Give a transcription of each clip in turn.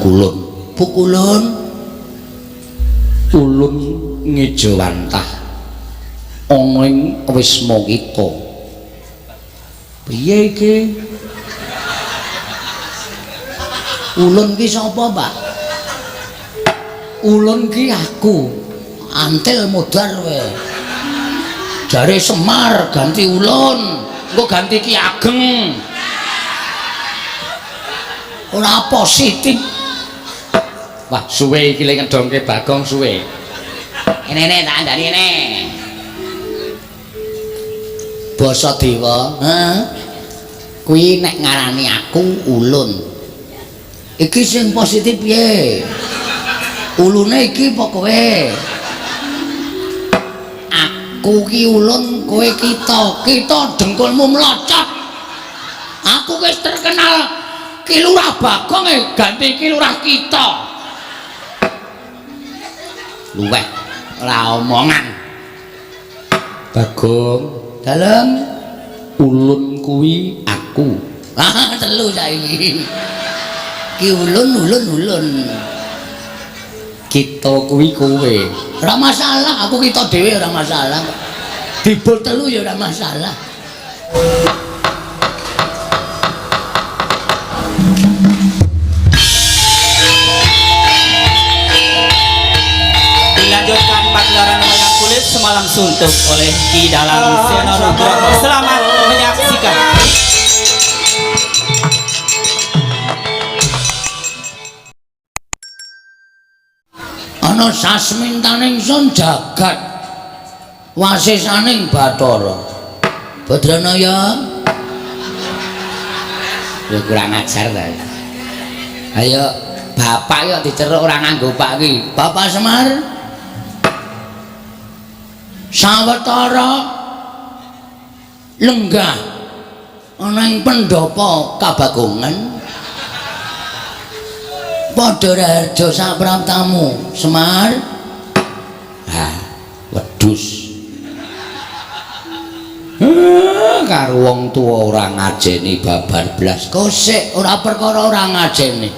Kulun. Pukulun ulun ngejawantah ana ing wisma kita. Piye iki? Ulun ki sapa, Pak? Ulun ki aku. Antil modar kowe. Jare Semar ganti ulun, engko ganti Ki Ageng. Ora positif. Wah, suwe iki le ngedongke Bagong suwe. Ini tak andani ini. Basa Dewa, heeh. Kuwi nek ngarani aku ulun. Iki sing positif piye? Ulune iki apa kowe? Aku ki ulun, kowe kita. Kita dengkulmu mlocot. Aku wis terkenal Ki Lurah Bagong ganti Ki Lurah kita. Luweh ora omongan. Bagong, dalem ulun kuwi aku. Ah, telu saiki. Ki ulun ulun ulun. Kita kuwi kowe. Ora masalah, aku kita dhewe ora masalah. Dibul telu ya ora masalah. Dilanjutkan pagelaran wayang kulit semalam suntuk oleh Ki Dalang Seno Nugroho. Selamat menyaksikan. Ana sasmintaning sun jagat wasisaning Bathara. Badranaya. Ya kurang ajar ta. Ayo bapak yo diceruk ora nganggo pak ki. Bapak Semar. Sawetara lenggah ana ing pendhapa Kabagongan. Padha raharja sapraptamu, Semar. Ha, wedhus. Karo wong tuwa ora ngajeni babar blas. Kosek ora perkara ora ngajeni.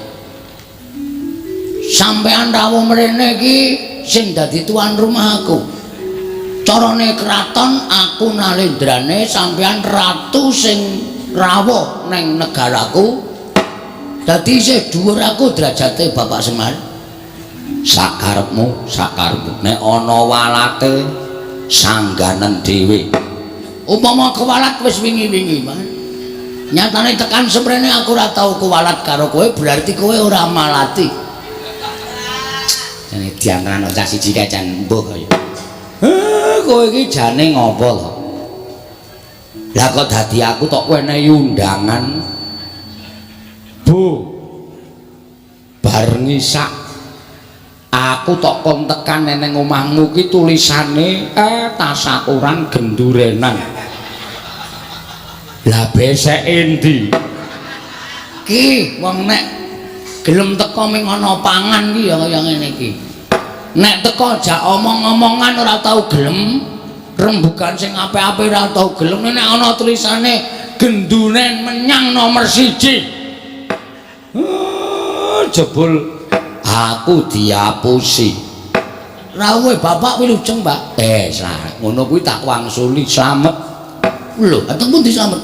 Sampean rawuh mrene iki sing dadi tuan rumah aku. Carane kraton aku nalendrane, sampean ratu sing rawuh neng negaraku. Dadi isih dhuwur aku derajate Bapak Semar. Sakarepmu, sakarepmu. Nek ana walate sangganen dhewe. Upama kewalat wis wingi-wingi, Mas. Nyatane tekan semrene aku ora tau kewalat karo kowe, berarti kowe ora malati. Jane diantarane cah siji kae jan mbuh kaya. Kowe iki jane ngopo to? Lah kok dadi aku tok wenehi undangan. Bu, bar ngisak aku tok kon tekan neneng omahmu ki tulisane tasakuran gendurenan. Lah beseke endi? Ki wong nek gelem teko ming ana pangan ki ya kaya ngene iki. Nek teko jak omong-omongan ora tau gelem, rembugan sing apik-apik ora tau gelem, nek ana tulisane genduren menyang nomor 1. Jebul aku diapusi. Rawuhe bapak wilujeng, Pak. Ngono kuwi tak wangsuli slamet. Lho, ateng pundi slamet?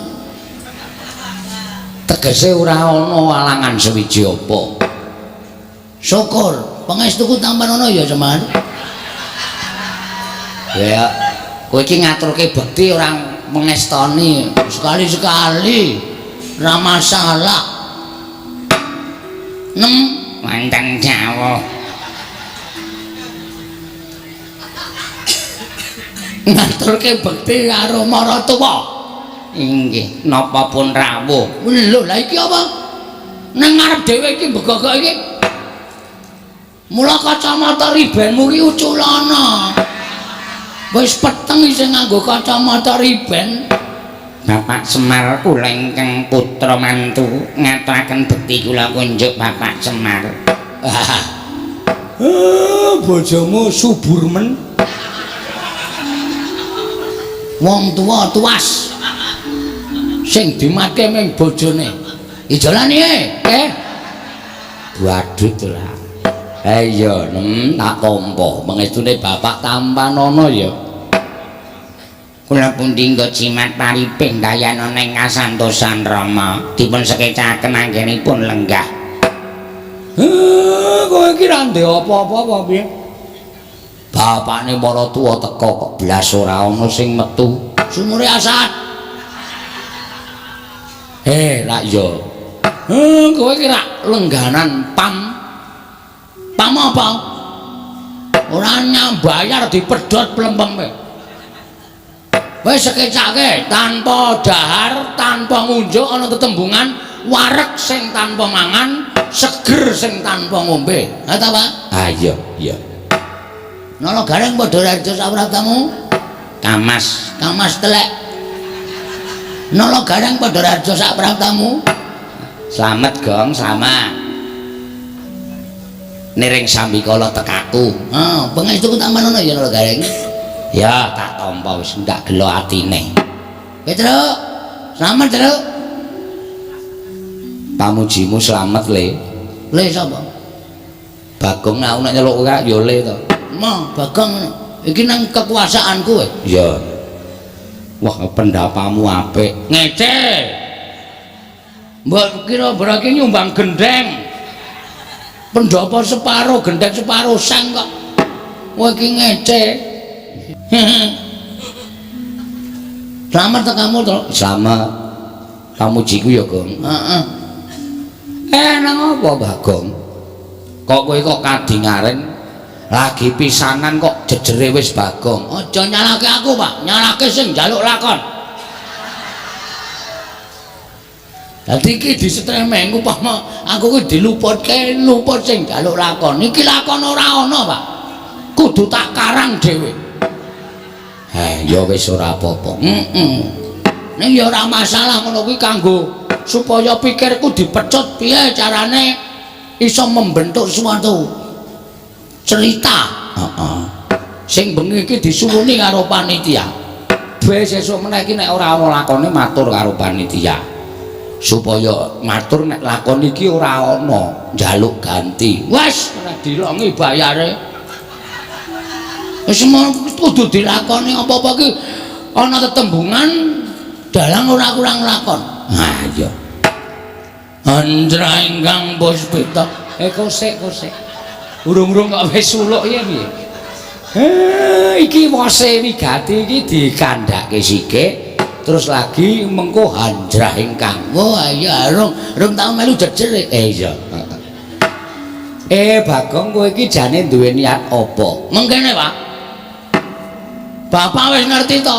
Tegese ora ana alangan sewiji apa. Syukur, pangestuku tampan ana ya, Semar. Ya, kowe iki ngaturke bekti ora mengestoni sekali-sekali. Ora masalah. Nem wonten jawuh. Ngaturke bekti karo maratuwa. Inggih, napa pun rawuh. Lho, lha iki apa? Nang ngarep dhewe iki mbegogok iki. Mula kacamata ribenmu ki uculana. Wis peteng isih nganggo kacamata riben. Bapak Semar kula ingkang putra mantu ngaturaken bekti kula kunjuk Bapak Semar. Bojomu subur men. Wong tuwa tuas. Sing dimatke ming bojone. Ijolane eh. Badut lah. Iya, nem tak tampa. Mengestune bapak tampanana ya. Kula pundi nggo jimat pariping dayana ing kasantosan Rama. Dipun sekecaken anggenipun lenggah. Kowe iki ra ndek apa-apa apa piye? Bapakne maratuwa teka kok blas ora ana sing metu. Sumure asat. Lak ya. Kowe iki rak lengganan pam. Pam apa? Ora nyambayar dipedhot plempeme. Wis sekecake tanpa dahar, tanpa ngunjuk ana tetembungan wareg sing tanpa mangan, seger sing tanpa ngombe. Ha ta, Pak? Ah iya, iya. Nala Gareng padha raja saprabtamu? Kamas, kamas telek. Nala Gareng padha raja saprabtamu? Slamet, Gong, slamet. Niring sambikala tekaku. Ah, pangestuku tampanana ya Nala Gareng. Ya, tak tampa wis ndak gelo atine. Petruk, slamet, Truk. Pamujimu slamet, Le. Le sapa? Bagong aku nek nyeluk ora ya Le to. Ma, Bagong ngono. Iki nang kekuasaanku kowe. Iya. Wah, pendapamu apik. Ngece. Mbok kira berarti nyumbang gendeng. Pendapa separo, gendeng separo sang kok. Kowe iki ngece. Slamet to kamu to? Slamet. Pamujiku ya, Gong. Heeh. Nang apa, Bagong? Kok kowe kok kadingaren lagi pisanan kok jejere wis Bagong. Aja nyalake aku, Pak. Nyalake sing njaluk lakon. Dadi iki disetremeng upama aku ki diluputke, luput sing njaluk lakon. Iki lakon ora ana, Pak. Kudu tak karang dhewe. Ya wis ora apa-apa. Heeh. Ning ya ora masalah ngono kuwi kanggo supaya pikirku dipecut piye carane iso membentuk suatu cerita. Heeh. Sing bengi iki disuwuni karo panitia. Wis sesuk meneh iki nek ora ana lakone matur karo panitia. Supaya matur nek lakon iki ora ana, njaluk ganti. Wes ora dilongi bayare. Wis kudu dilakoni apa-apa iki ana tetembungan dalang ora kurang lakon. Ha iya. Andra ingkang puspita. Kosek kosek. Urung-urung kok wis suluk ya piye? Iki wose wigati iki dikandhake sithik terus lagi mengko hanjrah ingkang. Wah iya rung tau melu jejer. Iya. Bagong kowe iki jane duwe niat apa? Mengkene, Pak. Bapak wis ngerti to,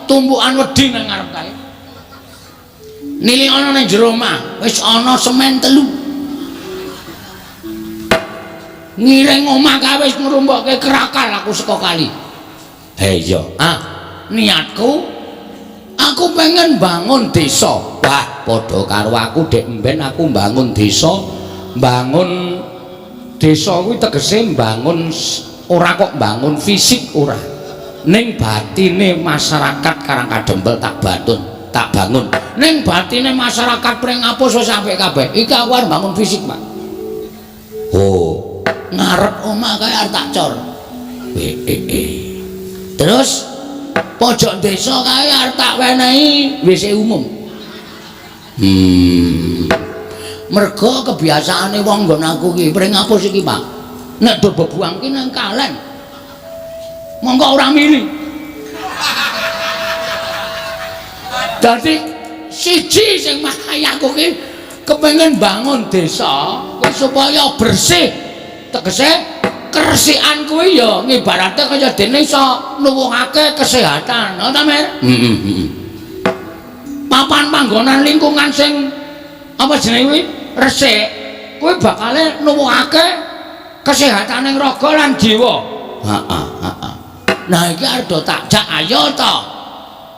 tumpukan wedi nang ngarep kae. Nili ana ning jero omah, wis ana semen 3. Ngiring omah kae wis ngrumpokke krakal aku saka kali. Iya. Ah, niatku aku pengen bangun desa. Wah, padha karo aku dek mben aku bangun desa, bangun desa kuwi tegese bangun ora kok bangun fisik ora. Ning batine masyarakat Karang Kadempel tak batun, tak bangun. Ning batine masyarakat Pringapus wis apik kabeh. Iki aku arep bangun fisik, Pak. Oh, ngarep omah kae arep tak cor. Terus pojok desa kae arep tak wenehi WC umum. Mergo kebiasaane wong nggon aku iki Pringapus iki, Pak. Nek do bebuang ki nang kalen. Monggo ora mili. Dadi siji sing makai aku ki kepengin bangun desa kuwi supaya bersih. Tegese keresikan kuwi ya ngibarate kaya dene iso nuwuhake kesehatan. Ngono ta, Mir? Heeh. Papan panggonan lingkungan sing apa jenenge kuwi resik kuwi bakale nuwuhake kesehataning raga lan jiwa. Heeh, heeh. Nah iki arep do tak jak ayo to.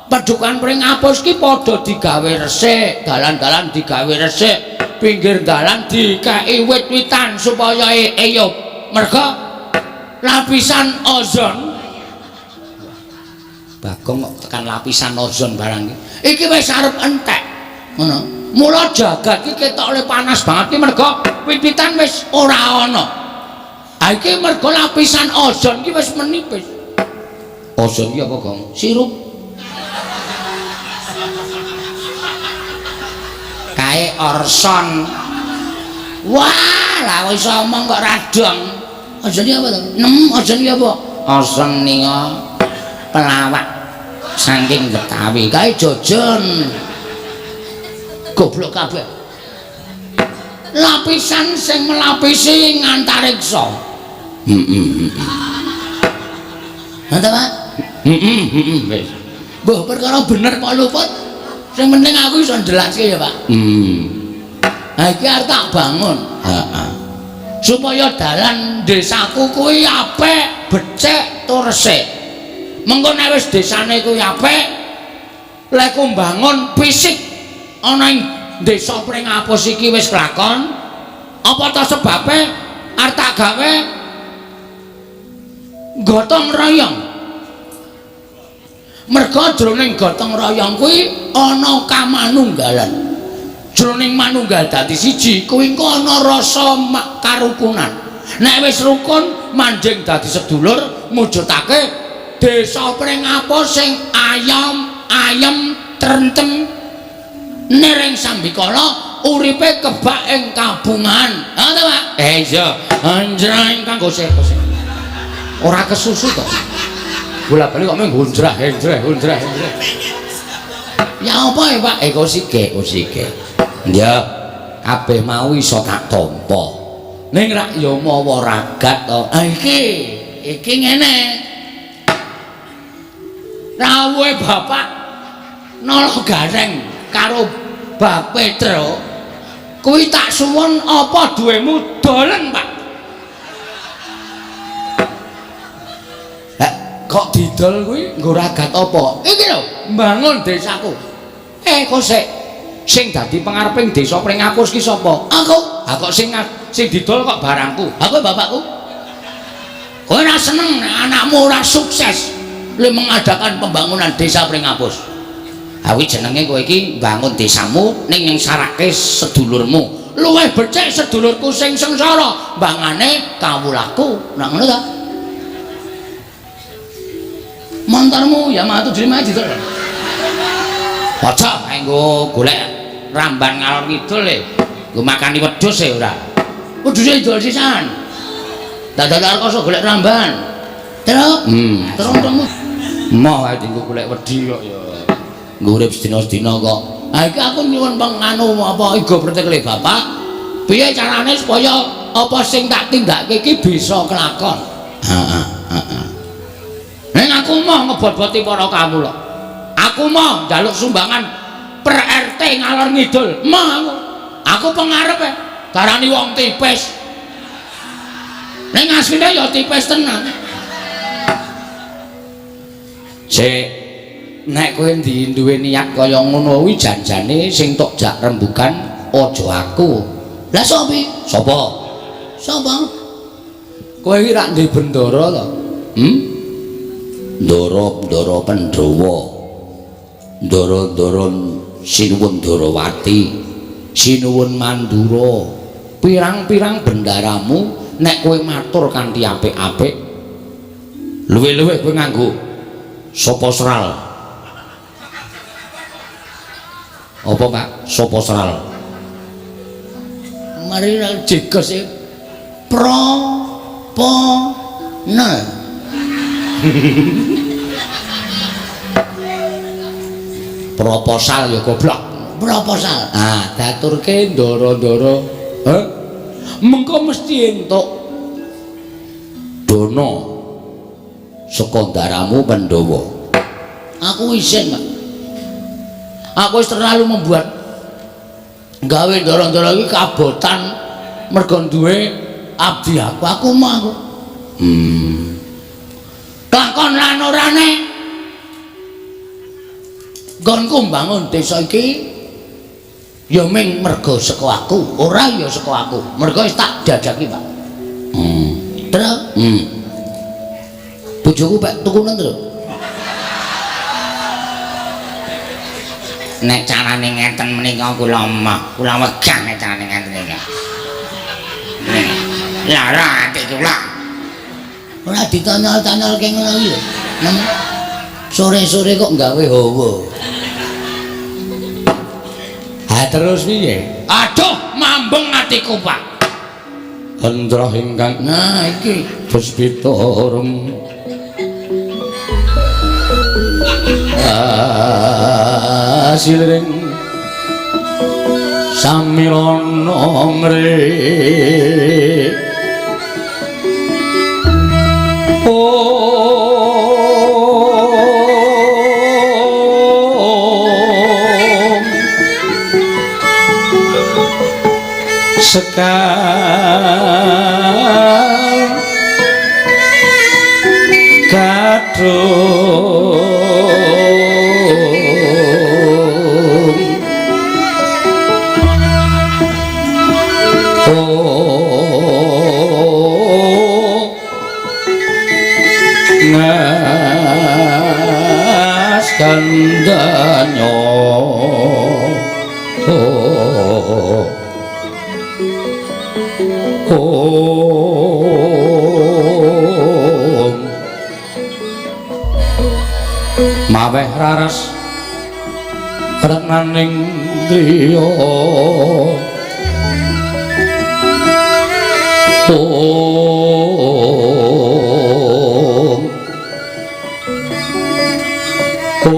Pedukan Pringapus ki padha digawe resik, dalan-dalan digawe resik, pinggir dalan dikeki wit-witan supaya eyup. Merga lapisan ozon Bagong kok tekan lapisan ozon barang iki. Iki wis arep entek. Ngono. Mula jagat iki ketoke panas banget iki mergo wit-witan wis ora ana. Ha iki mergo lapisan ozon iki wis menipis. Ozon iki apa, Gong? Sirup. Kae orson. Wah, lah kok iso omong kok radong. Ozon iki apa to? Nem, ozon iki apa? Ozon nika pelawak saking Betawi. Kae jojon. Goblok kabeh. Lapisan sing melapisi ngantariksa. Heeh. Ngono ta, Pak? Heeh, wis. Mbah, perkara bener apa luput? Sing penting aku iso njelaske ya, Pak. Ha iki arep tak bangun. Heeh. Supaya dalan desaku kuwi apik, becik tur resik. Mengko nek wis desane kuwi apik, lek ku mbangun fisik ana ing desa Pringapus iki wis kelakon, apa ta sebabe arep tak gawe gotong royong. Merga jroning gotong royong kuwi ana kamanunggalan. Jroning manunggal dadi siji kuwi engko ana rasa karukunan. Nek wis rukun manjing dadi sedulur, mujudake desa Pringapus sing ayam ayem trentem niring sambikala uripe kebak ing kabungan. Ha ta, Pak? Iya. Anjrah ingkang gosek gosek. Ora kesusu to. Bola-bali kok mung hunjrah henjreh hunjrah henjreh. Ya apa ya, Pak? Kosike, kosike. Ya, kabeh mau iso tak tampa. Ning rak ya mawa ragat to. Ha iki, iki ngene. Rawuhe Bapak Nala Gareng karo Bak Petro kuwi tak suwun apa duwemu dolen, Pak. Lah kok didol kuwi nggo ragat apa? Iki lho, mbangun desaku. Kok sik sing dadi pengareping desa Pringapus ki sapa? Aku. Ha kok sing didol kok barangku? Aku bapakku. Kowe ora seneng nek anakmu ora sukses le mengadakan pembangunan desa Pringapus. Ha kuwi jenenge kowe iki mbangun desamu ning nyengsarake sedulurmu. Luwih becik sedulurku sing sengsara mbangane kawulaku. Nah ngono ta? Montormu Yamaha 75 didol. Aja nganggo golek ramban ngalor ngidul e. Nggo makani wedhus e ora. Wedhuse idol sisan. Dadak arep golek ramban. Terus? Terus moh ae dienggo golek wedi kok ya. Nggo urip sedina-sedina kok. Ha iki aku nyuwun penganu apa igo pretekle Bapak. Piye carane supaya apa sing tak tindakake iki bisa kelakon? Heeh, heeh. Ning aku moh ngebot-boti para kawula. Aku moh njaluk sumbangan per RT ngalor ngidul. Moh aku. Aku pengarepe darani wong tipis. Ning asline ya tipis tenan. Sik, nek kowe duwe niat kaya ngono kuwi janjane sing tok jak rembugan aja aku. Lah sapa? Sapa? Sapa? Kowe iki rak ndek bendara to? Ndara-ndara Pandhawa. Ndara-ndara Sinuwun Ndarawati, Sinuwun Mandura. Pirang-pirang bendaramu nek kowe matur kanthi apik-apik, luwih-luwih kowe nganggo sapa sral. Apa, Pak? Sapa sral? Mari jegos e. Pro po ne. Proposal ya goblok. Proposal. Ah, diaturke ndara-ndara. Heh. Mengko mesti entuk dana saka ndaramu Pandhawa. Aku isin, Pak. Aku wis terlalu membuat gawe ndara-ndara iki kabotan mergo duwe abdi aku. Aku mau aku. Kelakon lan orane nggonku mbangun desa iki ya ming mergo saka aku, ora ya saka aku. Mergo wis tak jajaki, Pak. Terus? Bojoku pek tukunen terus. Nek carane ngeten menika kula mah, kula wegah nek carane ngeten iki. Lara ati kula. Ora ditanyol-tanyolke ngono iki lho. Sore-sore kok gawe hawa. Ha terus piye? Aduh, mambung atiku, Pak. Hendra ingkang Nah, iki puspita rum asiring samilana ngri Om Sekar Kadung Oh Ngas kandanyo Oh Om Maweh raras retnaning driya Om Om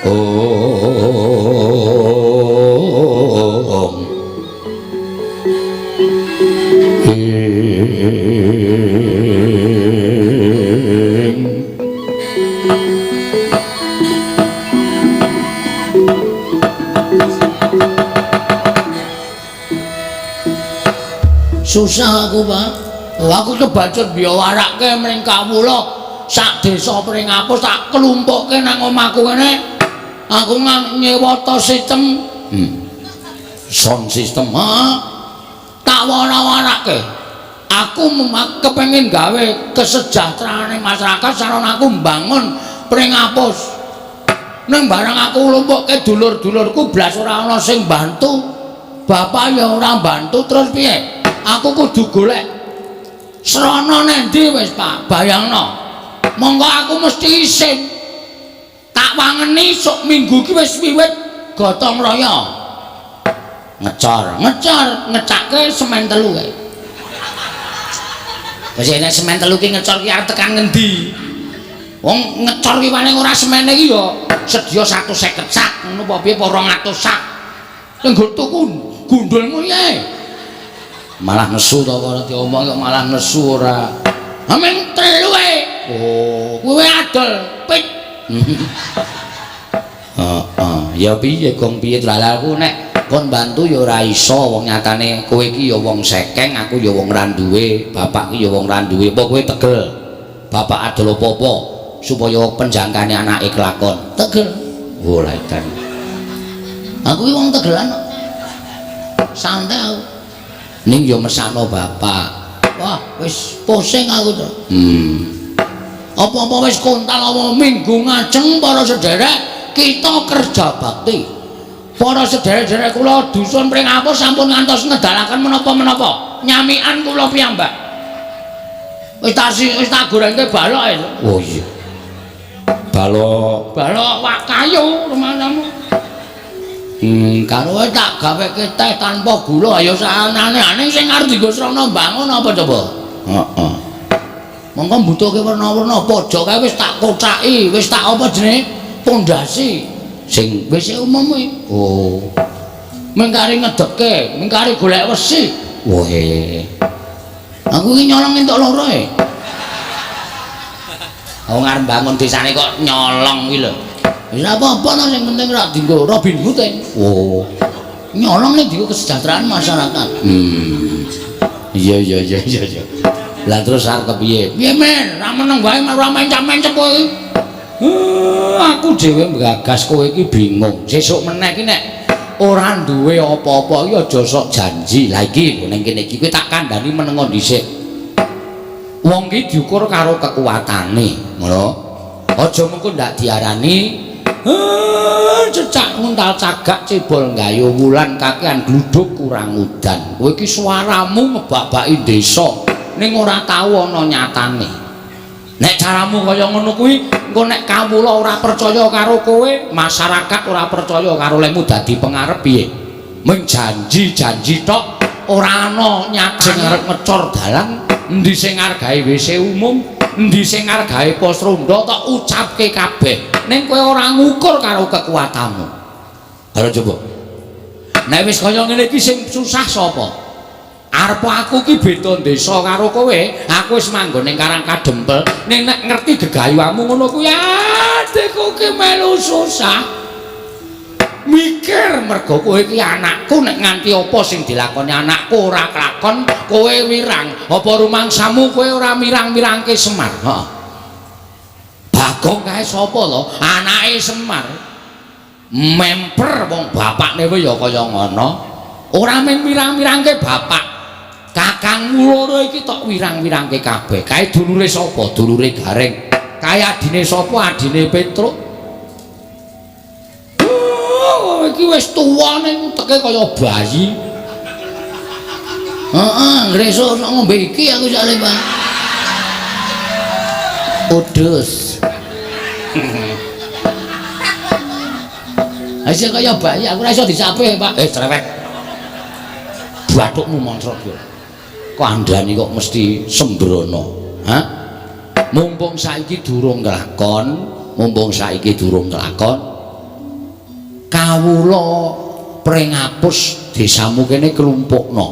Om Ing Susah aku, Pak. Aku kebacut biyawarake mring kawula sak desa Pringapus tak klumpukke nang omahku kene. Aku nyewata sistem. Sound system. Ha. Tak wara-warake. Aku kepengin gawe kesejahteraane masyarakat sarana aku mbangun Pringapus. Ning barang aku nglumpukke dulur-dulurku blas ora ana sing bantu. Bapak ya ora bantu terus piye? Aku kudu golek srana nendi wis Pak, bayangno. Monggo aku mesti isin. Tak wangeni sok minggu iki wis wiwit gotong royong. Ngecor, ngecor, ngecake semen telu kae. Wis nek semen telu ki ngecor ki arep tekan ngendi? Wong ngecor ki paling ora semene iki ya sedya 150 sak, ngono apa piye apa 200 sak. Nggo tuku gundulmu piye? Malah nesu to ora diomong kok malah nesu ora. Amen telu ae. Oh, kowe adol pit. Heeh, ya piye gong piye aku nek kon bantu ya ora iso wong nyatane kowe iki ya wong sekeng, aku ya wong ra duwe, bapak ki ya wong ra duwe. Apa kowe tegel? Bapak adol apa-apa supaya penjangkane anake kelakon. Tegel. Oh, lha edan. Aku ki wong tegelan kok. Santai aku. Ning ya mesakno bapak. Wah, wis pusing aku to. Apa-apa wis kontal apa minggu ngajeng para sederek kita kerja bakti. Para sederek-sederek kula dusun Pringapus sampun ngantos ngedalaken menapa-menapa. Nyamikan kula piyambak. Wis tak gorengke balok e. Oh iya. Balok, balok wak kayu rumahmu. Karo tak gaweke teh tanpa gula ya saanane-ane sing arep dienggo srana mbangun apa coba? Heeh. Monggo mbutuhke werna-werna pojok kae wis tak kocaki, wis tak apa jenenge? Pondasi. Sing wis umum kuwi. Oh. Mengkari ngedeke, mengkari golek wesi. Wohe. Aku iki nyolong entuk loro e. Wong arep mbangun desane kok nyolong kuwi lho. Wis apa-apa to sing penting ora dienggo Robin Hood e. Oh. Nyolong ning dienggo kesejahteraan masyarakat. Iya iya iya iya. Lah terus arep kepiye? Piye men, ra meneng wae ora mencap-mencep kowe iki. Aku dhewe nggagas kowe iki bingung. Sesuk meneh iki nek ora duwe apa-apa iki aja sok janji. Lah iki lho ning kene iki kowe tak kandhani menengo dhisik. Wong iki diukur karo kekuatane, ngono. Aja mengko ndak diarani cecak nguntal cagak cebol gayo wulan kakean gluduk kurang udan. Kowe iki suaramu ngebak-baki desa ning ora tau ana nyatane. Nek caramu kaya ngono kuwi, engko nek kawula ora percaya karo kowe, masyarakat ora percaya karo lemu dadi pengarep piye? Mung janji-janji tok ora ana nyatane. Sing arep ngecor dalan, endi sing arep gawe WC umum, endi sing arep gawe pos ronda tok ucapke kabeh. Ning kowe ora ngukur karo kekuatanmu. Ayo coba. Nek wis kaya ngene iki sing susah sapa? Arep aku ki beda desa karo kowe, aku wis manggon ning Karang Kadempel, ning nek ngerti gegayuhamu ngono kuwi adikku ki melu susah. Mikir mergo kowe iki anakku, nek nganti apa sing dilakoni anakku ora kelakon, kowe wirang. Apa rumangsamu kowe ora mirang-mirangke Semar? Heeh. Bagong kae sapa to? Anake Semar. Memper wong bapakne wae ya kaya ngono. Ora mung mirang-mirangke bapak. Kakangmu loro iki tok wirang-wirangke kabeh. Kae dulure sapa? Dulure Gareng. Kae adine sapa? Adine Petruk. Oh, iki wis tuwa ning uteke kaya bayi. Heeh, ngresuk ngombe iki aku sale, Pak. Udus. Isih kaya bayi, aku ora iso disapih, Pak. Cerewet. Bathukmu moncrot yo. Kandhani kok mesti sembrono. Ha? Mumpung saiki durung kelakon, mumpung saiki durung kelakon. Kawula pringapus desamu kene klumpukno.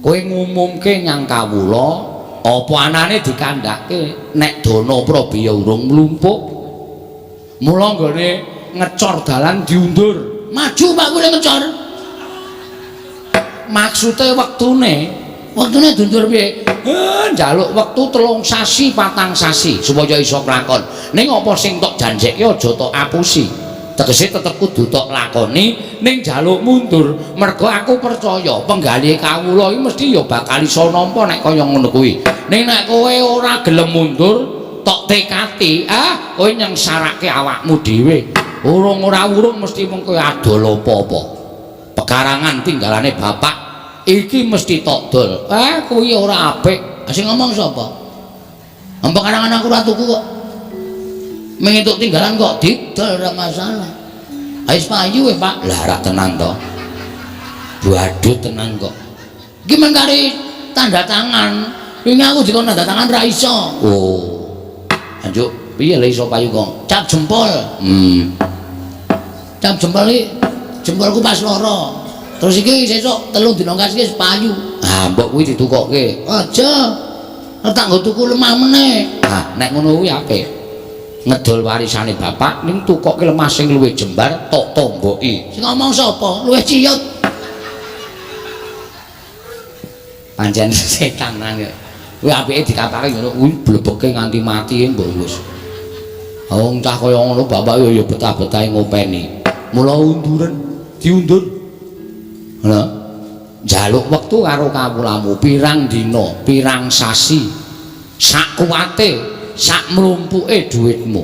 Kowe ngumumke nyang kawula apa anane dikandhake nek dana prabeya urung mlumpuk. Mula nggone ngecor dalan diundur. Maju Pak kowe ngecor. Maksude wektune, wektune diundur piye? Njaluk wektu 3 sasi, 4 sasi supaya iso kelakon. Ning apa sing tok janjekke aja tok apusi. Tegese tetep kudu tok lakoni ning njaluk mundur. Mergo aku percaya penggalih kawula iki mesti ya bakal iso nampa nek kaya ngono kuwi. Ning nek kowe ora gelem mundur, tok tekati, kowe nyengsarake awakmu dhewe. Urung ora urung mesti mung kowe adol apa-apa. Pekarangan tinggalane bapak iki mesti tok dol. Kuwi ora apik. Sing ngomong sapa? Pekarangan aku ora tuku kok. Mung entuk tinggalan kok didol ora masalah. Wis payu we, Pak. Lah ora tenan to. Badut tenan kok. Iki mung kari tanda tangan. Wingi aku dikon tanda tangan ra iso. Oh. Anjuk piye le iso payu kok? Cap jempol. Cap jempol iki jempolku pas loro. Terus iki sesuk 3 dina kas iki wis payu. Ah, mbok kuwi ditukokke. Aja. Tak nggo tuku lemah meneh. Ah, nek ngono kuwi apik. Ngedol warisane bapak ning tukokke lemah sing luwih jembar tok tomboki. Sing ngomong sapa? Luwih ciyut. Pancen setan nang. Kuwi apike dikatake ngono kuwi blebeke nganti mati mbok wis. Wong cah kaya ngono bapak ya betah-betahe ngopeni. Mula unduren, diundur. Lha njaluk wektu karo kawulamu pirang dina, pirang sasi. Sak kuwate, sak mlumpuke dhuwitmu.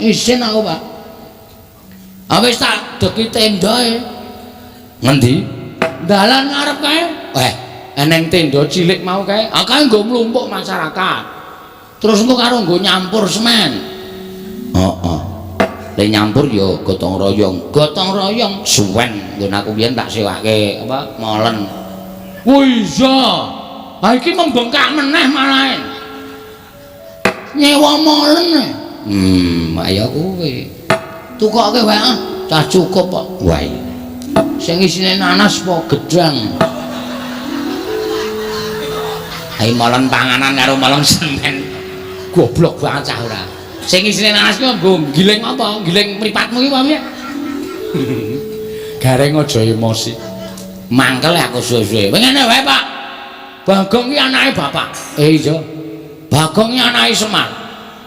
Isin aku, Pak. Wis tak deki tendae. Ngendi? Dalan ngarep kae. Eneng tenda cilik mau kae. Ah, kae nggo mlumpuk masyarakat. Terus engko karo nggo nyampur semen. Heeh. Le nyampur ya gotong royong. Gotong royong suwen nggon aku biyen tak sewake apa molen. Oh iya. Ha iki membengkak meneh malahe. Nyewa molen. Ayo kowe. Tukoke wae ah, cah cukup kok. Wae. Sing isine nanas apa gedang? Ayo molen panganan karo molen semen. Goblok banget cah ora. Sing isine nanas kuwi nggo giling apa? Giling mripatmu iki apa piye? Gareng aja emosi. Mangkel aku suwe-suwe. Ngene wae, Pak. Bagong iki anake bapak. Iya. Bagong iki anake Semar.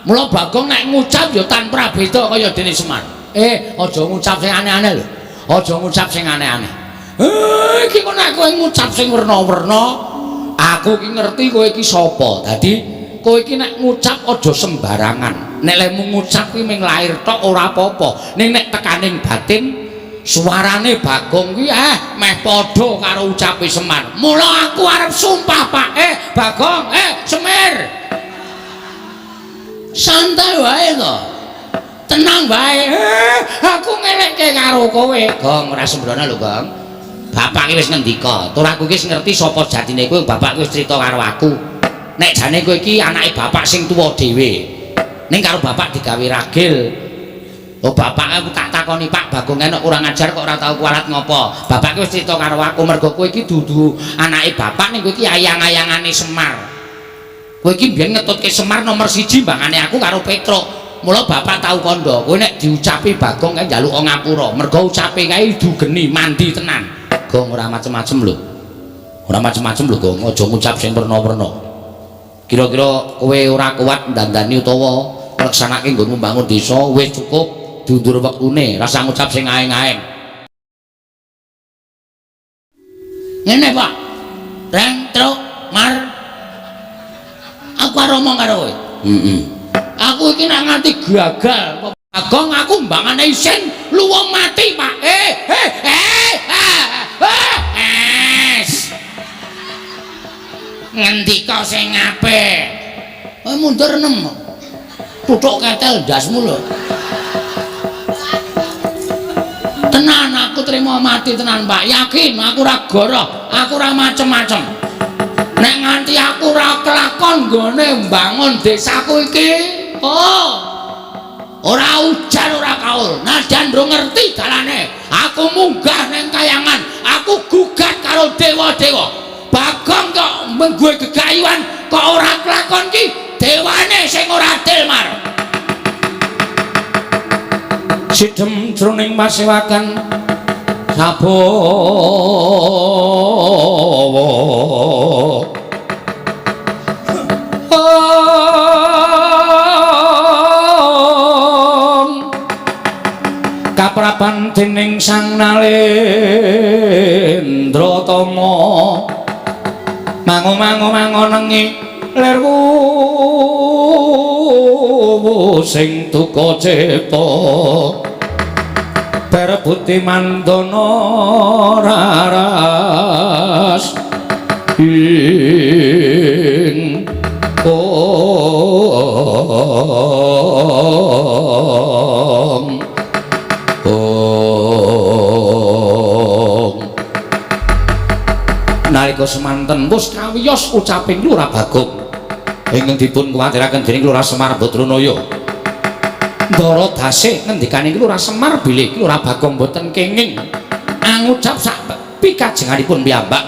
Mula Bagong nek ngucap ya tanpa beda kaya dene Semar. Aja ngucap sing aneh-aneh lho. Aja ngucap sing aneh-aneh. Iki kok nek kowe ngucap sing werna-werna, aku ki ngerti kowe iki sapa. Dadi Kowe iki nek ngucap aja sembarangan. Nek lemu ngucap kuwi mung lair tok ora apa-apa. Ning nek tekaning batin suarane Bagong kuwi meh padha karo ucape Semar. Mula aku arep sumpah, Pak. Bagong, Semir. Santai wae to. Tenang wae. Aku ngelekke karo kowe. Gong, ora sembrono lho, Gong. Bapak iki wis ngendika, tur aku iki wis ngerti sapa jatine kowe, bapak wis crita karo aku. Nek jane kowe iki anake bapak sing tuwa dhewe. Ning karo bapak digawe ragil. Oh, bapak aku tak takoni, Pak Bagong enek kurang ajar kok ora tau kualat ngopo. Bapak wis crita karo aku mergo kowe iki dudu anake bapak ning kowe iki ayang-ayangane Semar. Kowe iki mbiyen ngetutke Semar nomor 1 mbangane aku karo Petruk. Mula bapak tau kandha, kowe nek diucapi Bagong kae njaluk ngapura. Mergo ucape kae dugeni mandi tenan. Gong ora macem-macem lho. Ora macem-macem lho, Gong. Aja ngucap sing werna-werna. Kira-kira kowe ora kuat ndandani utawa ngleksanake nggonmu mbangun desa wis cukup diundur wektune, rasa ngucap sing aeng-aeng. Ngene, Pak. Reng truk mar. Aku arep omong karo kowe. Heeh. Aku iki nek nganti gagal, Bagong aku mbangane isin luwung mati, Pak. Ngendika sing apik. Mundur 6. Tutuk ketel ndasmu lho. Tenan aku trimo mati tenan, Pak. Yakin aku ora goroh, aku ora macem-macem. Nek nganti aku ora kelakon nggone mbangun desaku iki, oh. Ora ujan ora kaul. Najan ndro ngerti dalane. Aku munggah nang kayangan, aku gugat karo dewa-dewa. Bagong kok menggue gegayuhan kok ora kelakon ki dewane sing ora adil, Mar. Sidhem jroning pasewakan sabawa. Kaprapan dening Sang Nalendra Tama mangu-mangu mangonengi lirku sing duka cipta perebuti mandana raras ing om om. Nalika semanten wis kawiyos ucaping Lurah Bagong ingkang dipun kuwatiraken dening Lurah Semar Badranaya. Ndara dase ngendikane Lurah Semar bilih Lurah Bagong boten kenging angucap sak pikajenganipun piyambak.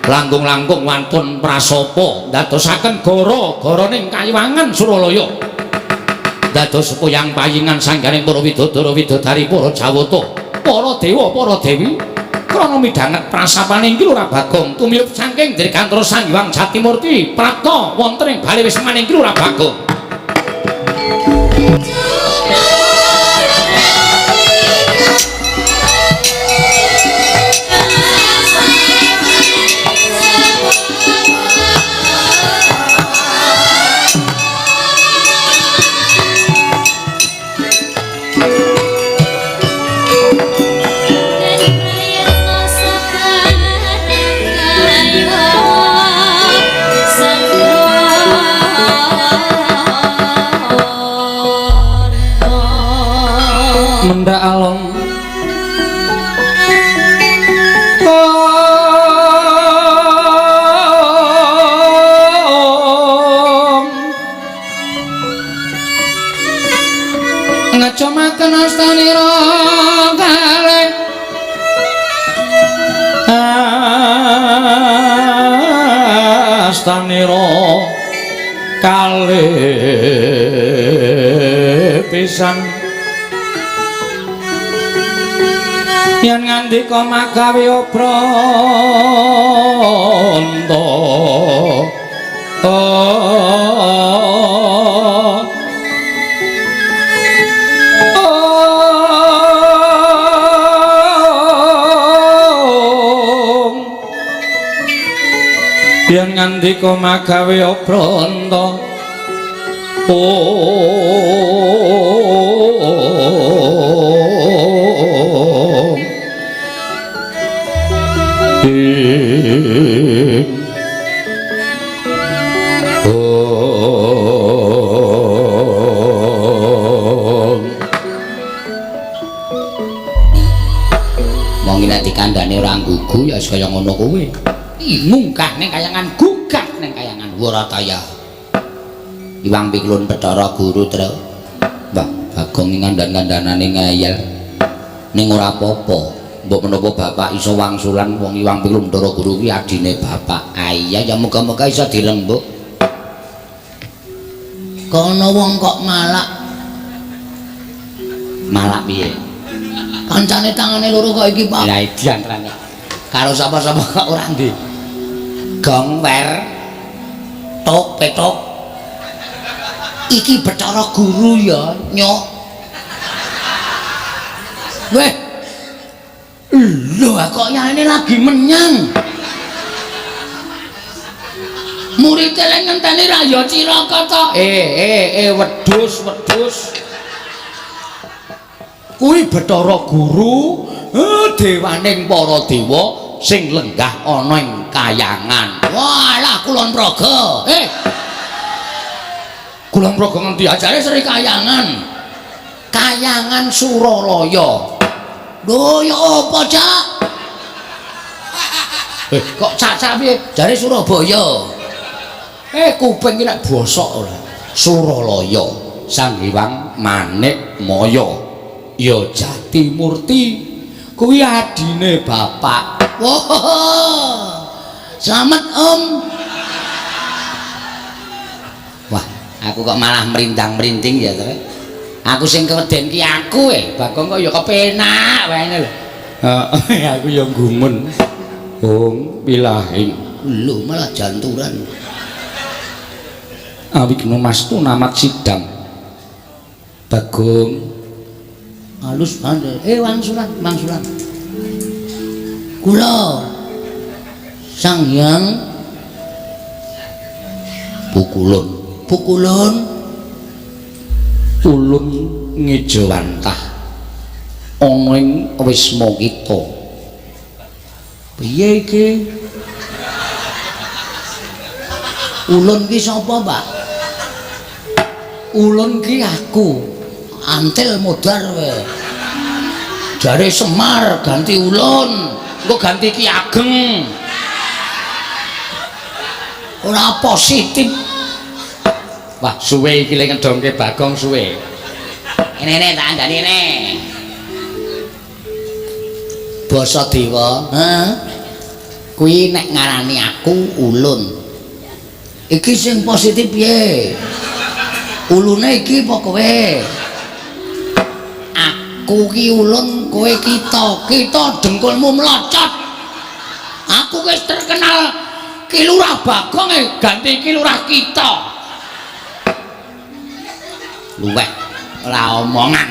Langkung-langkung wantun prasapa ndadosaken gara-garaning kayiwangan Suralaya. Dados puyang payingan sangganing para widodara widodari para jawata, para dewa, para dewi. Krana midhanget prasapane iki Lurah Bagong tumiyup saking Dirgantara Sang Hyang Jatimurti prapta wonten ing bale wismaning Lurah Bagong. Mendha alon ngecumaken astanira kalih astanira kalih pisan yen ngandika magawe obranta yen ngandika magawe obranta Om Ing Om. Wong iki nek dikandhane ora nggugu ya wis kaya ngono kuwi. Munggah ning kayangan, gugah ning kayangan Warataya. Iwang Pikulun Bathara Guru, Tru. Mbah Bagong iki ngandhan-kandhanane ngeyel. Ning ora apa-apa. Mbok menapa bapak iso wangsulan wong Iwang Pikulun Bathara Guru kuwi adine bapak. Ah iya ya muga-muga iso dirembuk. Kono wong kok malak. Malak piye? Kancane tangane loro kok iki, Pak. Lah diantarane. Karo sapa-sapa kok ora ndi. Gong wer tok petok. Iki Bathara Guru ya, nyok. Weh. Lho, kok yaene lagi menyang. Murid e ngenteni ra ya cilaka to. Wedhus, wedhus. Kuwi Bathara Guru, dewaning para dewa sing lenggah ana ing kayangan. Walah Kulon Progo. Kulon Progo ngendi Ajare Sri Kayangan. Kayangan Suralaya. Lho ya apa, Cak? Kok cacak piye? Jare Surabaya. Kuping iki nek bosok ora. Suralaya, Sang Hyang Manikmaya. Ya Jatimurti kuwi adine bapak. Wah. Slamet, Om. Wah, aku kok malah merindang-merinding ya, Tru. Aku sing keweden ki aku Bagong kok ya kepenak wae lho. Heeh, aku ya gumun. Ong pilahing. Lho malah janturan. Awigna mastu namat sidang. Bagong halus banget. Wangsulan, wangsulan. Kula Sang Hyang Pukulun. Pukulun ulun ngejawantah ana ing wisma kita. Piye iki? Ulun ki sapa, Pak? Ulun ki aku. Antil modar kowe. Jare Semar ganti ulun, engko ganti Ki Ageng. Ora positif. Wah, suwe iki le ngedongke Bagong suwe. Ngene tak andani ne. Basa dewa, heeh. Kuwi nek ngarani aku ulun. Iki sing positif piye? Ulune iki apa kowe? Aku ki ulun, kowe kita. Kita dengkulmu mlocot. Aku wis terkenal Ki Lurah Bagong ganti Ki Lurah kita. Luweh ora omongan.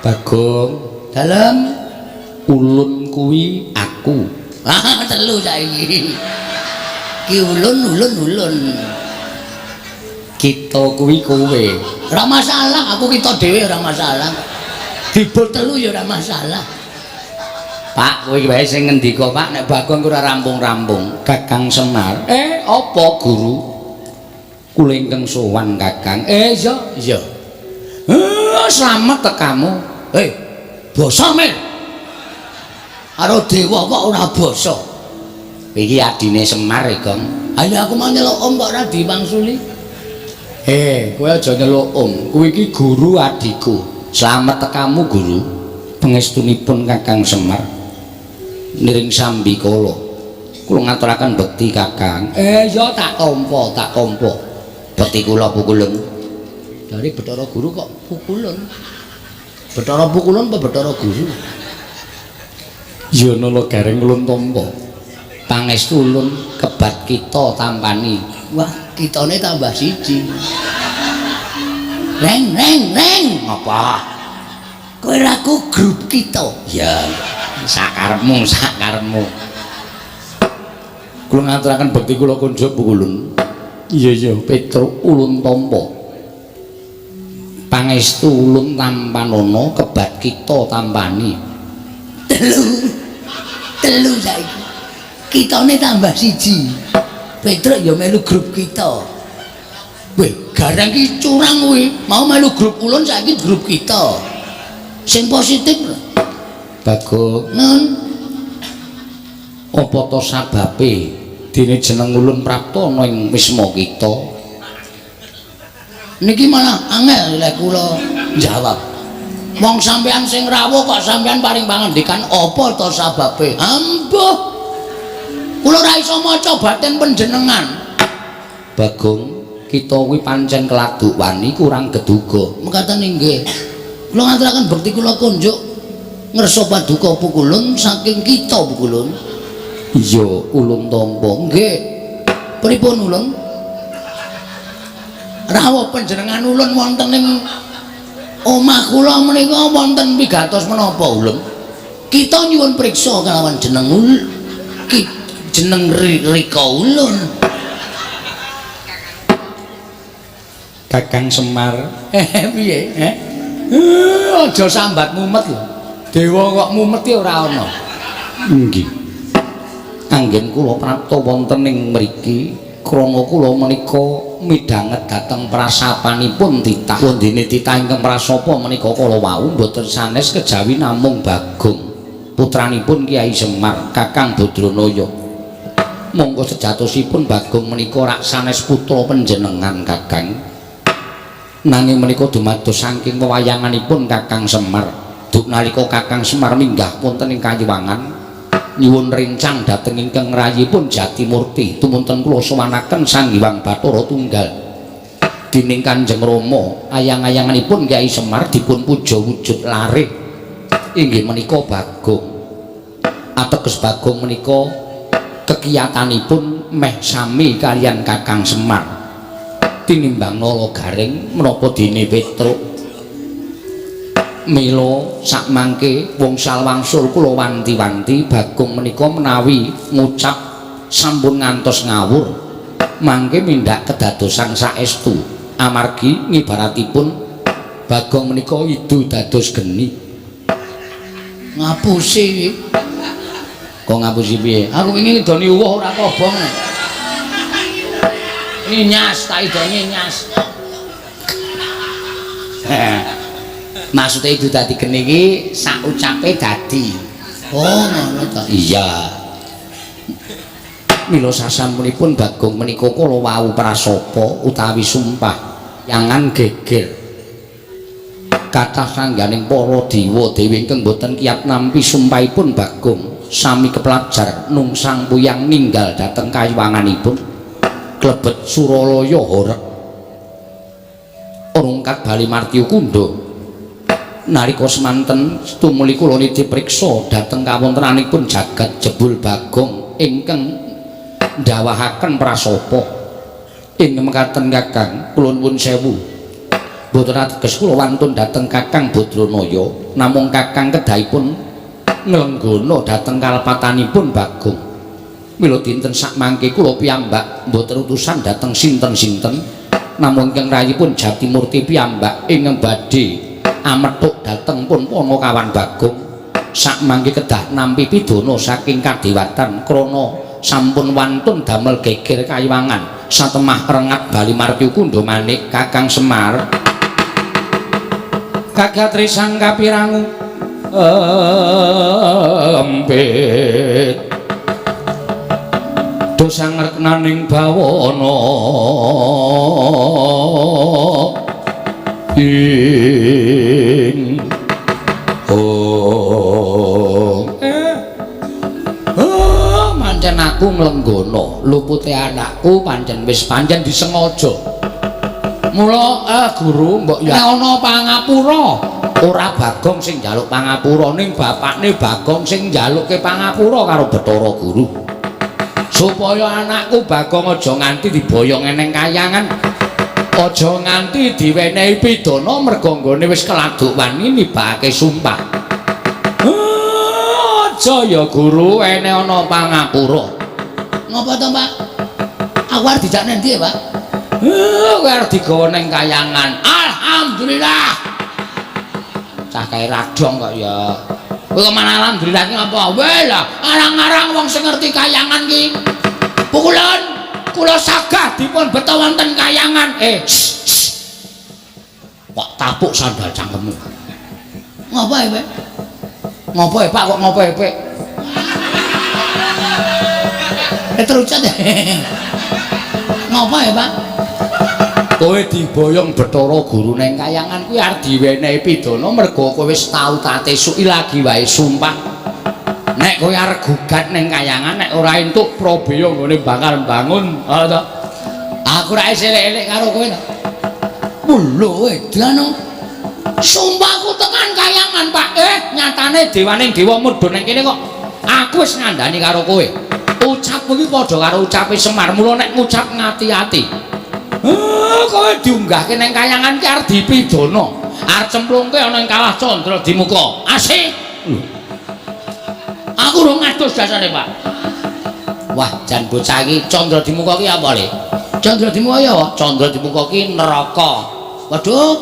Bagong, dalem ulun kuwi aku. Ah, telu saiki. Ki ulun ulun ulun. Kita kuwi kowe. Ora masalah, aku kita dhewe ora masalah. Dibul telu ya ora masalah. Pak, kowe wae sing ngendika, Pak, nek Bagong ora rampung-rampung. Kakang Semar. Apa guru? Kula ingkang sowan Kakang. Iya, iya. Slamet tekamu. Basa men. Karo dewa kok ora basa. Iki adine Semar, Gong. Ayo aku mau nyeluk om kok ora diwangsuli. Kowe aja nyeluk om. Kowe iki guru adikku. Slamet tekamu, guru. Pangestunipun Kakang Semar. Niring sambikala. Kula ngaturaken bekti Kakang. Ya tak tampa, tak tampa. Bekti kula pukulun. Dari Bathara Guru kok pukulun. Bathara pukulun apa Bathara Guru? Ya nala gareng ulun tampa. Pangestu ulun kebat kita tampani. Wah, kitane tambah siji. Reng reng reng. Apa? Kowe ra ku grup kita. Ya, sakarepmu, sakarepmu. Kula ngaturaken bekti kula kunjuk pukulun. Iya iya Petruk ulun tampa. Pangestu ulun tampanana kebat kita tampani. Telu saiki. Kitane tambah siji. Petruk ya melu grup kita. Weh, garang ki curang kuwi. Mau melu grup ulun saiki grup kita. Sing positif lho. Bagong, Nun, apa to sababe dene jeneng ulun prapta ana ing wisma kita? Niki malah angel lek kula jawab. Wong sampean sing rawuh kok sampean paring pangandikan apa to sababe? Ambuh. Kula ora iso maca batin panjenengan. Bagong, kita kuwi pancen keladuk wani kurang geduga. Mekaten inggih. Kula ngaturaken bekti kula kunjuk ngersa paduka pukulun saking kita pukulun. Iya, ulun tampa. Nggih. Pripun ulun? Rawuh panjenengan ulun wonten ing omah kula menika wonten pigatos menapa ulun? Kita nyuwun priksa kalawan jeneng ul ki jeneng Rika ulun. Kakang Semar. Piye? Eh? Aja sambat mumet lho. Dewa kok mumet ki ora ana. Nggih. Anggen kula prapta wonten ing mriki krana kula menika midhanget dhateng prasapanipun titah. Wondene titah ingkang prasapa menika kala wau mboten sanes kejawi namung Bagong putranipun Kyai Semar, Kakang Badranaya. Monggo sejatosipun Bagong menika rak sanes putra panjenengan Kakang. Nanging menika dumados saking wewayanganipun Kakang Semar. Duk nalika Kakang Semar minggah wonten ing Kayuwangan nyuwun rencang dhateng ingkang rayipun Jatimurti tumunten kula sowanaken Sang Hyang Bathara Tunggal. Dening Kanjeng Rama ayang-ayanganipun Kyai Semar dipun puja wujud lare inggih menika Bagong. Ateges Bagong menika kekiyatanipun meh sami kaliyan Kakang Semar. Tinimbang nala garing menapa dene Petruk. Mila sakmangke wngsal wangsul kula wanti-wanti Bagong menika menawi ngucap sampun ngantos ngawur mangke mindhak kedadosan saestu amargi ngibaratipun Bagong menika idu dados geni. Ngapusi iki. Kok ngapusi piye? Aku wingi ngidoni uwuh ora kobong. Nyas tak idoni nyas. Maksude idu dadi geni iki sak ucape dadi. Oh, ngono ta. Iya. Mila sasampunipun Bagong menika kala wau prasapa utawi sumpah yangan geger. Kathah sangganing para dewa dewi ingkang boten kiyat nampi sumpahipun Bagong sami keplajar nungsang puyang ninggal dhateng kayuwanganipun klebet Suralaya horeg. Rungkat bali Martya Kundha. Nalika semanten tumuli kula niti priksa dhateng kawontenanipun jagat jebul Bagong ingkang ndawahaken prasapa. Ing mekaten Kakang kula nuwun sewu. Mboten ateges kula wantun dhateng Kakang Badranaya, namung Kakang kedahipun nglenggana dhateng kalepatanipun Bagong. Mila dinten sakmangke kula piyambak mboten utusan dhateng sinten-sinten, namung ingkang rayipun Jatimurti piyambak ingkang badhe amethuk dhateng pun Panakawan Bagong. Sakmangke kedah nampi pidana saking kadewatan krana sampun wantun damel geger kayuwangan satemah rengat bali Martya Kundha manik Kakang Semar. Kagatri sang kapirangu empit dosa ngreknaning bawana ing oh oh pancen aku nglenggana lupute anakku pancen wis pancen disengaja. Mula guru mbok ya ana pangapura. Ora Bagong sing njaluk pangapura ning bapakne Bagong sing njalukke pangapura karo Bathara Guru. Supaya anakku Bagong aja nganti diboyong eneng kayangan. Aja nganti diwenehi pidana merga nggone wis keladuk wani nibake sumpah. Aja ya guru ene ana pangapura. Ngopo to, Pak? Aku arep dijak nendi ya, Pak? Kowe arep digawa ning kayangan. Alhamdulillah. Cah kae radong kok ya. Kowe kok malah alhamdulillah ki apa? Weh lah, arang-arang wong sing ngerti kayangan ki. Pukulan kula sagah dipun beto wonten kayangan. Kok tapuk sandal cangkemmu. Ngopo e, Pak? Ngopo e, Pak kok ngopo e, Pak? Terucat. Ngopo e, Pak? Kowe diboyong Bathara Guru ning kayangan kuwi arep diwenehi pidana mergo kowe wis tau tate suki lagi wae sumpah. Nek kowe arep gugat ning kayangan nek ora entuk prabeya nggone bakal bangun, ha to. Aku ra elek-elek karo kowe to. Lho edan. Sumpahku tekan kayangan, Pak. Nyatane dewaning dewa mudhun ning kene kok. Aku wis ngandani karo kowe. Ucapmu iki padha karo ucape Semar, mula nek ngucap ngati-ati. Kowe diunggahke ning kayangan ki arep dipidana. Arep cemplungke ana ing kawah Candra Dimuka. Asik. Lho. Aku urung ngadus dasare, Pak. Wah, jan bocah iki Candra Dimuka ki apa, Le? Candra Dimuka ya apa? Candra Dimuka ki neraka. Waduh.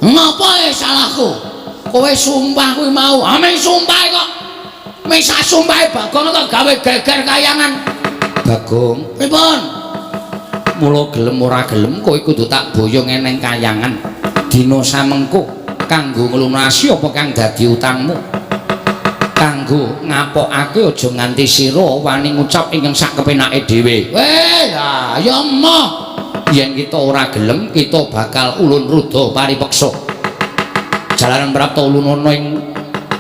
Ngapa e salahku? Kowe sumpah kuwi mau. Ah, ming sumpah kok. Ming sak sumpahe Bagong kok gawe geger kayangan. Bagong, pripun? Mula gelem ora gelem kowe kudu tak boyong eneng kayangan. Dina samengko kanggo nglunasi apa kang dadi utangmu. Kanggo ngapokake aja nganti sira wani ngucap ingkang sak kepenake dhewe. Weh, lah ya emoh. Yen kita ora gelem kita bakal ulun ruda paripeksa. Jalaran prapta ulunana ing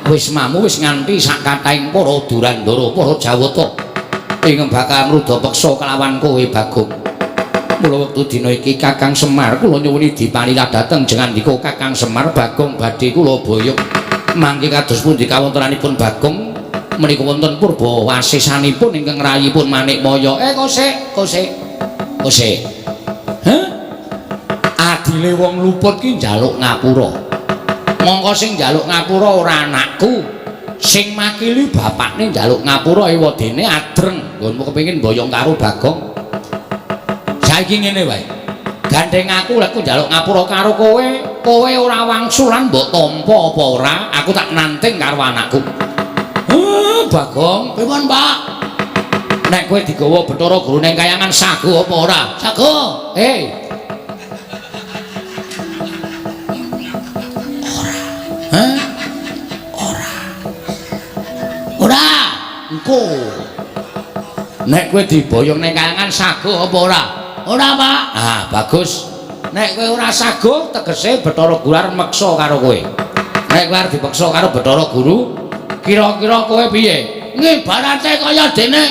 wismamu wis nganti sak kathahing para durandara, para jawata ingkang bakal ngruda peksa kelawan kowe Bagong. Mula wektu dina iki Kakang Semar kula nyuwuni dipalilah dhateng jengandika Kakang Semar Bagong badhe kula boyong. Mangke kados pundi kawontenanipun Bagong menika wonten purba wasisanipun ingkang rayipun Manikmaya. Kosek, kosek. Kosek. Hah? Adile wong luput ki njaluk ngapura. Mongko sing njaluk ngapura ora anakku. Sing makili bapakne njaluk ngapura ewadene adreng. Nggonmu kepengin boyong karo Bagong. Saiki ngene wae. Gandeng aku lek njaluk ngapura karo kowe, kowe ora wangsulan mbok tampa apa ora, aku tak nanting karo anakku. Bagong, pripun, Pak? Nek kowe digawa Bathara Guru ning kayangan sago apa ora? Sago. Hei. Ora. Hah? Ora. Ora. Engko. Nek kowe diboyong ning kayangan sago apa ora? Ora, Pak. Ah, bagus. Nek kowe ora sago, tegese Bathara Guru arep meksa karo kowe. Nek kowe arep dipeksa karo Bathara Guru, kira-kira kowe piye? Ngibarate kaya dene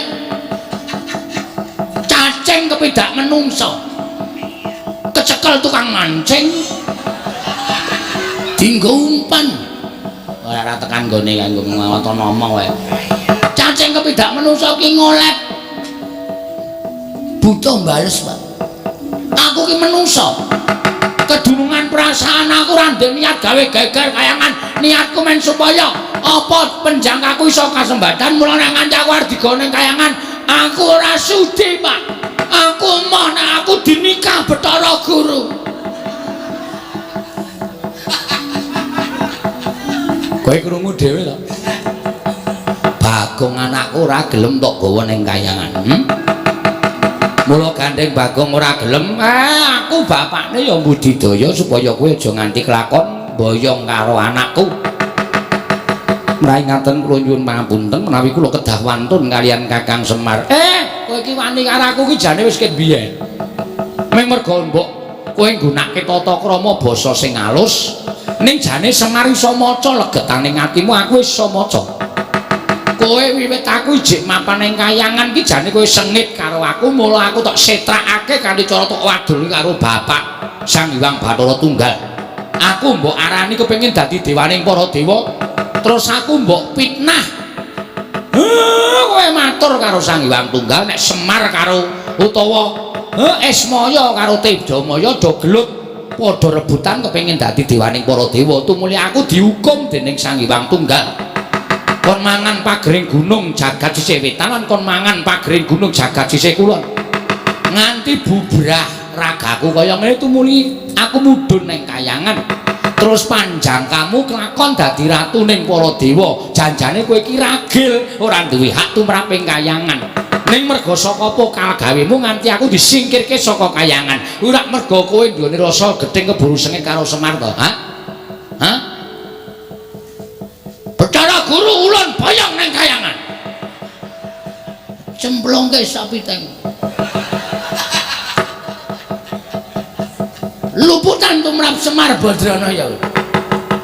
cacing kepidak menungsa. Kecekel tukang mancing. Dinggo umpan. Ora tekan nggone kanggo ngawata ngomong wae. Cacing kepidak menungsa ki ngolet. Buta bales, Pak. Aku ki menungsa. Kedunungan perasaan aku ora ndek niat gawe geger kayangan. Niatku men supaya apa penjangkaku iso kasembatan. Mula nek nganti aku arep digawa ning kayangan, aku ora sudi, Pak. Aku emoh nek aku dinikah Bathara Guru. Kowe krungu dhewe to? Bagong anakku ora gelem tok gawa ning kayangan. Mula gandeng Bagong ora gelem, aku bapakne ya mbudidaya supaya kowe aja nganti kelakon boyong karo anakku. Mraih ngaten kula nyuwun pangapunten menawi kula kedah wantun kaliyan Kakang Semar. Kowe iki wani karo aku iki jane wis ket biyen. Ming mergo mbok kowe nggunakake tata krama basa sing alus, ning jane Semar iso maca legetane atimu, aku wis iso maca. Kowe wiwit aku ijik mapan ning kayangan ki jane kowe sengit karo aku, mula aku tok setrakake kanthi cara tok wadul karo bapak Sang Hyang Bathara Tunggal. Aku mbok arani kepengin dadi dewaning para dewa, terus aku mbok fitnah. Kowe matur karo Sang Hyang Tunggal nek Semar karo utawa Ismaya karo Tejamaya do gelut padha rebutan kepengin dadi dewaning para dewa, tumuli aku dihukum dening Sang Hyang Tunggal. Kon mangan pagering gunung jagat sisih wetan lan kon mangan pagering gunung jagat sisih kulon. Nganti bubrah ragaku kaya ngene tumuli aku mudhun ning kayangan. Terus panjang kamu kelakon dadi ratu ning para dewa. Janjane kowe iki ragil, ora duwe hak tumrap ing kayangan. Ning merga saka apa kalgawemu nganti aku disingkirke saka kayangan. Ora merga kowe nduweni rasa gething keburu sengit karo Semar to? Ha? Ha? Bathara Guru ulun boyong ning kayangan. Cemplungke sapiteng. Luputan tumrap Semar Badranaya.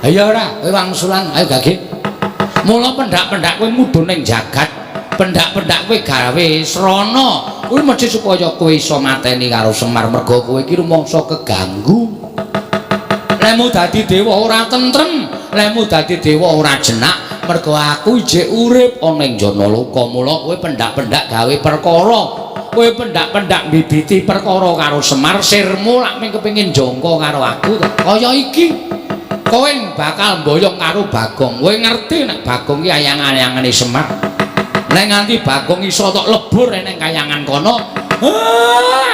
Ayo ora, kowe wangsulan, ayo gage. Mula pendak-pendak kowe mudhun ning jagat, pendak-pendak kowe gawe srana, kuwi mesti supaya kowe iso mateni karo Semar merga kowe iki rumangsa keganggu. Lemu dadi dewa ora tentrem, lemu dadi dewa ora jenak, merga aku ijek urip ana ing Janaloka. Mula kowe pendak-pendak gawe perkara. Kowe pendak-pendak mbibiti perkara karo Semar, sirmu lak mung kepengin jangka karo aku to. Kaya iki kowe bakal mboyong karo Bagong. Kowe ngerti nek Bagong ki ayang-ayangane Semar. Nek nganti Bagong iso tok lebur ning kayangan kono,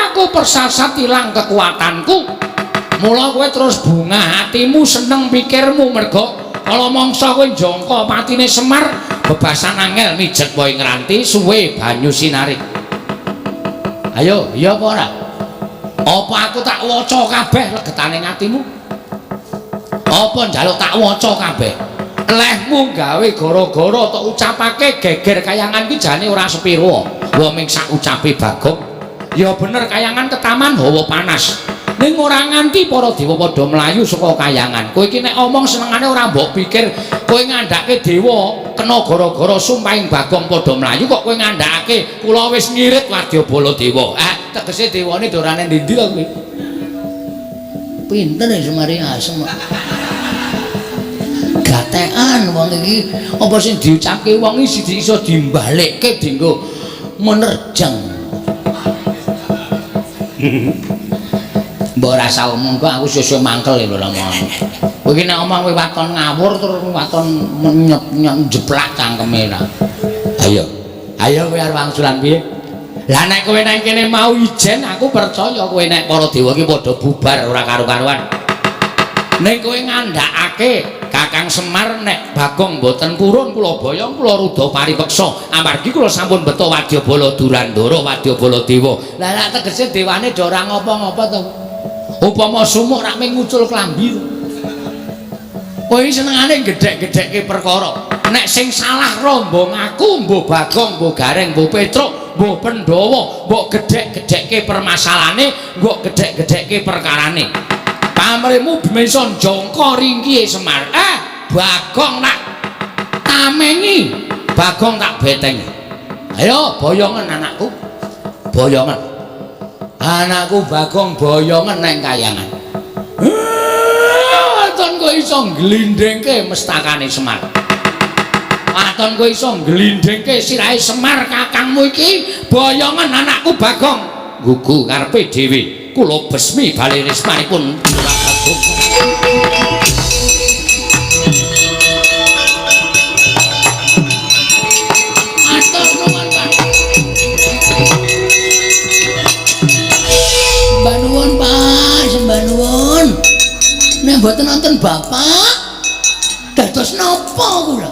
aku persasat ilang kekuatanku. Mula kowe terus bungah hatimu, seneng pikirmu merga kala mangsa kowe jangka patine Semar, bebasan angel mijet wae ngranti suwe banyu sinari. Ayo, iya apa ora? Apa aku tak waca kabeh legetane atimu? Apa njaluk tak waca kabeh? Lehmu gawe gara-gara tok ucapake geger kayangan ki jane ora sepiro. Wa ming sak ucape Bagong. Ya bener kayangan ketaman hawa panas. Ning ora nganti para dewa padha mlayu saka kayangan. Kowe iki nek omong senengane ora mbok pikir kowe ngandhake dewa kena gara-gara sumpahing Bagong padha mlayu kok kowe ngandhakake kula wis ngirit wadyabala dewa. Tegese dewane dorane ndi-ndi to kowe? Pinter ya Semari asem. Gatekan wong iki apa sing diucapke wong iki iso dimbalekke dienggo menerjang. Mbok rasa omong kok aku sesuk mangkel lho omongan. Kowe iki nek omong kowe waton ngawur terus waton nyeplak cangkeme ta. Ayo. Ayo kowe arep wangsulan piye? Lah nek kowe nang kene mau ijen aku percaya kowe nek para dewa iki padha bubar ora karu-karuan. Ning kowe ngandhakake Kakang Semar nek Bagong mboten purun kula boyong kula rudha paripeksa amargi kula sampun beto wadyabala Durandara wadyabala dewa. Lah nek tegese dewane do ora ngopo-ngopo to. Upama sumuk rak mung ngucul klambi to. Kowe iki senengane gedhek-gedhekke perkara. Nek sing salah rombong aku, mbuh Bagong, mbuh Gareng, mbuh Petruk, mbuh Pandhawa, mbok gedhek-gedhekke permasalahane, mbok gedhek-gedhekke perkarane. Pamrihmu bisa jangka ringkihe Semar. Bagong tak tamengi, Bagong tak betengi. Ayo boyongen anakku. Boyongen. Anakku Bagong boyongen nang kayangan. Waton kowe iso ngglindhingke mestakane Semar. Waton kowe iso ngglindhingke sirahe Semar kakangmu iki, boyongen anakku Bagong. Gugu karepe dhewe. Kula besmi bali rismanipun Bagong. Matur nuwun, Pak. Sembah nuwun, Pak, sembah nuwun. Nek mboten nonton Bapak, dados napa kula?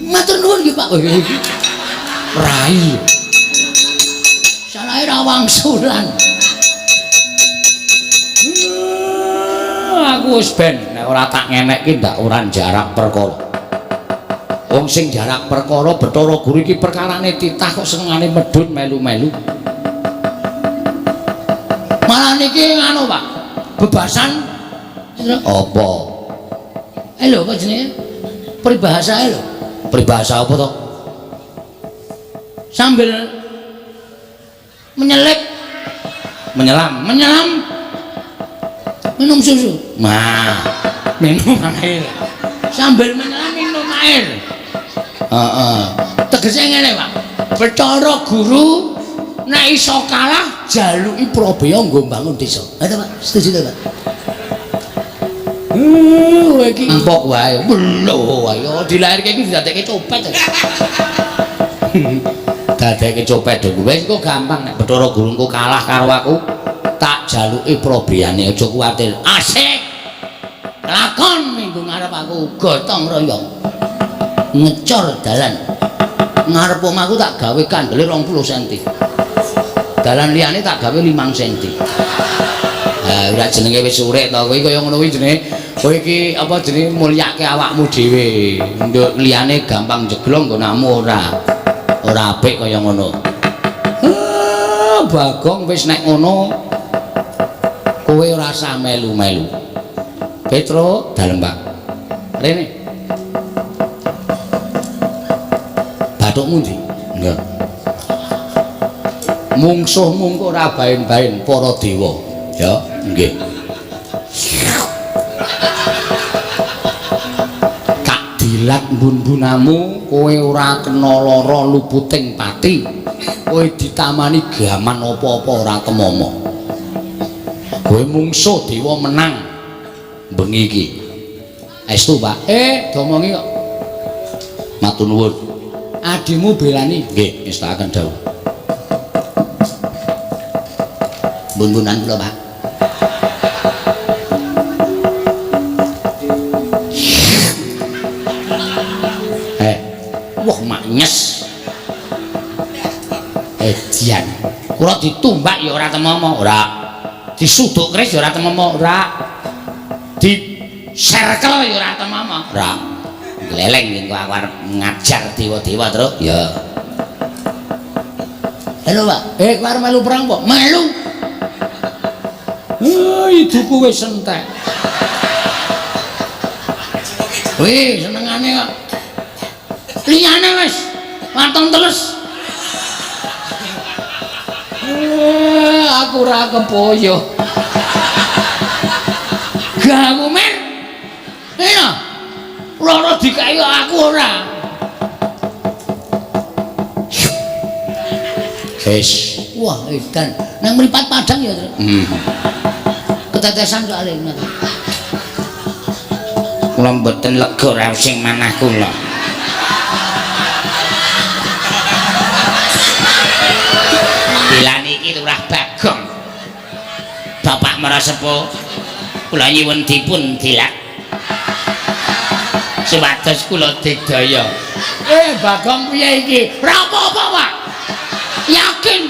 Matur nuwun nggih, Pak. Rai. Salahe ra wangsulan. Aku wis ben nek ora tak ngenekke ndak ora jarak perkara. Wong sing jarak perkara Bathara Guru iki perkarane titah kok senengane medhun melu-melu. Malah niki nganu, Pak. Bebasan apa? Lho apa jenenge? Peribahasa lho. Peribahasa apa to? Sambil menyelip, menyelam, menyelam minum susu. Nah, minum air. Sambil menyelam minum air. Heeh. Tegese ngene, Pak. Bathara Guru nek iso kalah jaluki Prabeya nggo mbangun desa. Ha to, Pak? Setuju to, Pak? Kowe iki empok wae. Lho, ayo dilairke iki didadekke copet. Dadeke copet do wis engko gampang nek Bathara Guru engko kalah karo aku tak jaluki probiyane aja kuwatir. Asik. Lakon minggu ngarep aku gotong royong. Ngecor dalan. Ngarep omahku tak gawe kandele 20 cm. Dalan liyane tak gawe 5 cm. Ha ora jenenge wis urip to kowe kaya ngono kuwi jenenge kowe iki apa jenenge mulyake awakmu dhewe. Nduk liyane gampang jeglong nggonamu ora. Ora apik kaya ngono. Bagong wis nek ngono kowe ora usah melu-melu. Petro dalem Pak. Rene. Bathukmu ndi? Nggih. Mungsuhmu engko ora baen-baen para dewa. Ya, nggih. Tak dilat mbun-mbunamu, kowe ora kena lara luputing pati. Kowe ditamani gaman apa-apa ora temomo. Kowe mungsuh dewa menang bengi iki. Estu, Pak. Domongi kok. Matur nuwun. Adimu belani. Nggih, ngestakaken dawuh. Mbun-mbunan kula, Pak. Wah, maknyes. Edian. Kula ditumbak ya ora temomo, ora. Disuduk keris ya ora temomo, ora. Diserkel ya ora temomo, ora. Gleleng engko aku arep ngajar dewa-dewa, Truk. Ya. Halo, Pak. Kowe arep melu perang apa? Melu. Ibuku wis entek. Wih, senengane kok. Liyane wis waton teles. Aku ora kepoyo. Gamu men. Iya. Loro dikai aku ora. Wis. Wah, edan. Nang mripat padang ya, Tru. Ketetesan soalé ngono. Kula mboten lega raos sing manah kula. Bilani iki Lurah Bagong. Bapak Marasepuh kula nyuwun dipun dilat. Supados kula digdaya. Bagong piye iki? Ora apa-apa, Pak. Yakin.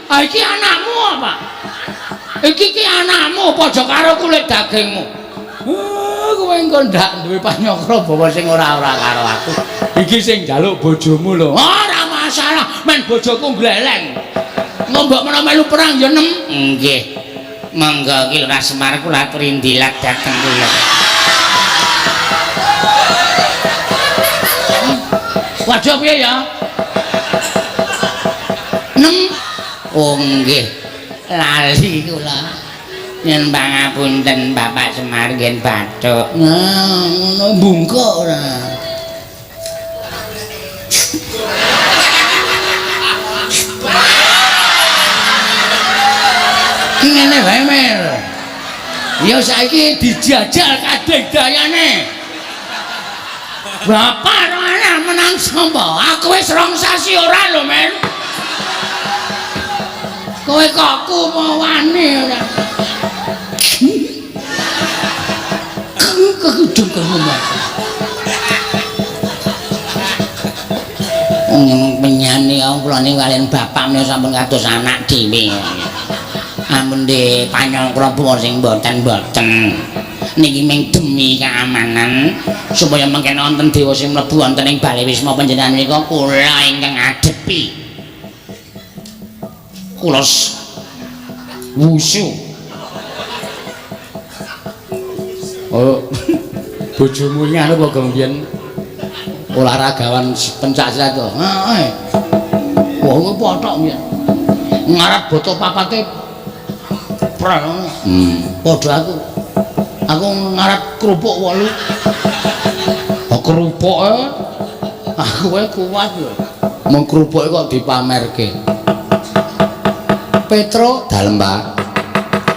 Ah iki anakmu apa? Iki ki anakmu padha karo kulit dagingmu. Kowe engko ndak duwe panyokra bawa sing ora-ora karo aku. Iki sing njaluk bojomu lho. Ora masalah, men bojoku gleleng. Mbok menawa melu perang ya nem. Nggih. Monggo ki Lurah Semar kula aturi ndilat dhateng kula. Waduh piye ya? Nem. Oh nggih. Lali kula. Yen pangapunten Bapak Semar ngen bathuk. Nah, ngono bungkuk ora. Ngene wae, Mer. Ya saiki dijajal kadegdayane. Bapak ora menang sapa? Aku wis 2 sasi ora lho, Mer. Kowe kok kumawane ora. Kekudung ngomong. Penyane kula niku kaliyan bapak menika sampun kados anak dhewe. Ampun de panyangkra sing mboten-mboten. Niki ming demi keamanan supaya mengken wonten dewa sing mlebu wonten ing bale wisma panjenengan menika kula ingkang ngadepi. Kula wusu. Oh, bojomu iki anu apa gong biyen olahragawan pencak silat to? Heeh. Wah, kuwi pothok biyen. Ngarep boto papate prang. Padha aku. Aku ngarep kerupuk 8. Oh, kerupuke aku wae kuat lho. Mung kerupuke kok dipamerke. Petro dalem, Pak.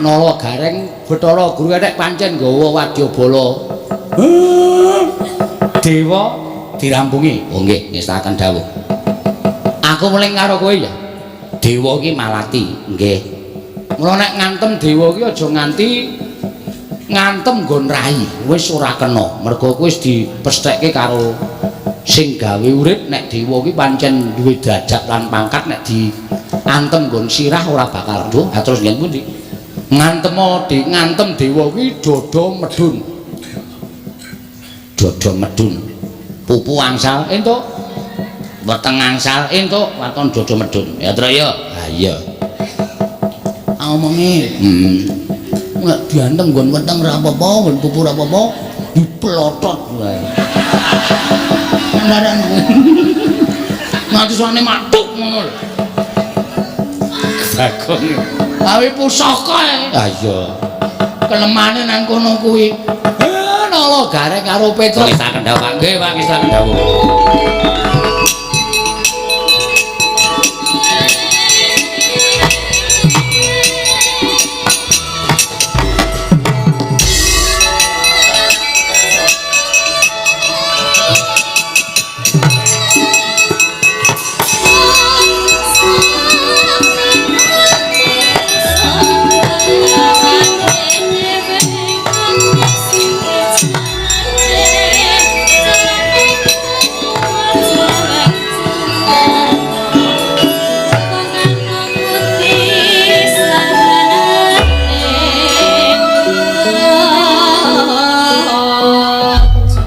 Nala Gareng Bathara Guru nek pancen nggawa wadyabala. Dewa dirampungi. Oh nggih, ngestakaken dawuh. Aku Aku meling karo kowe ya. Dewa iki malati, nggih. Mula nek ngantem dewa iki aja nganti ngantem nggon rai, wis ora kena. Mergo kuwi wis dipesthekke karo sing gawe urip nek dewa iki pancen duwe derajat lan pangkat nek diantem nggon sirah ora bakal nduh. Ha terus ngen pundi? Ngantem dewa kuwi dada medhun. Dada medhun. Pupu angsal entuk. Weteng angsal entuk waton dada medhun. Ya Tru ya. Ha iya. Omonge. Nek diantem nggon weteng ora apa-apa, nggon pupu ora apa-apa, diplotot wae. Beneran. Nganti suwane matuk ngono lho. Bagong. Gawe pusaka e. Ha iya. Kelemane nang kono kuwi. Nala garek karo Petruk. Kisah Kendhawa, Pak. Nggih, Pak, Kisah Kendhawa.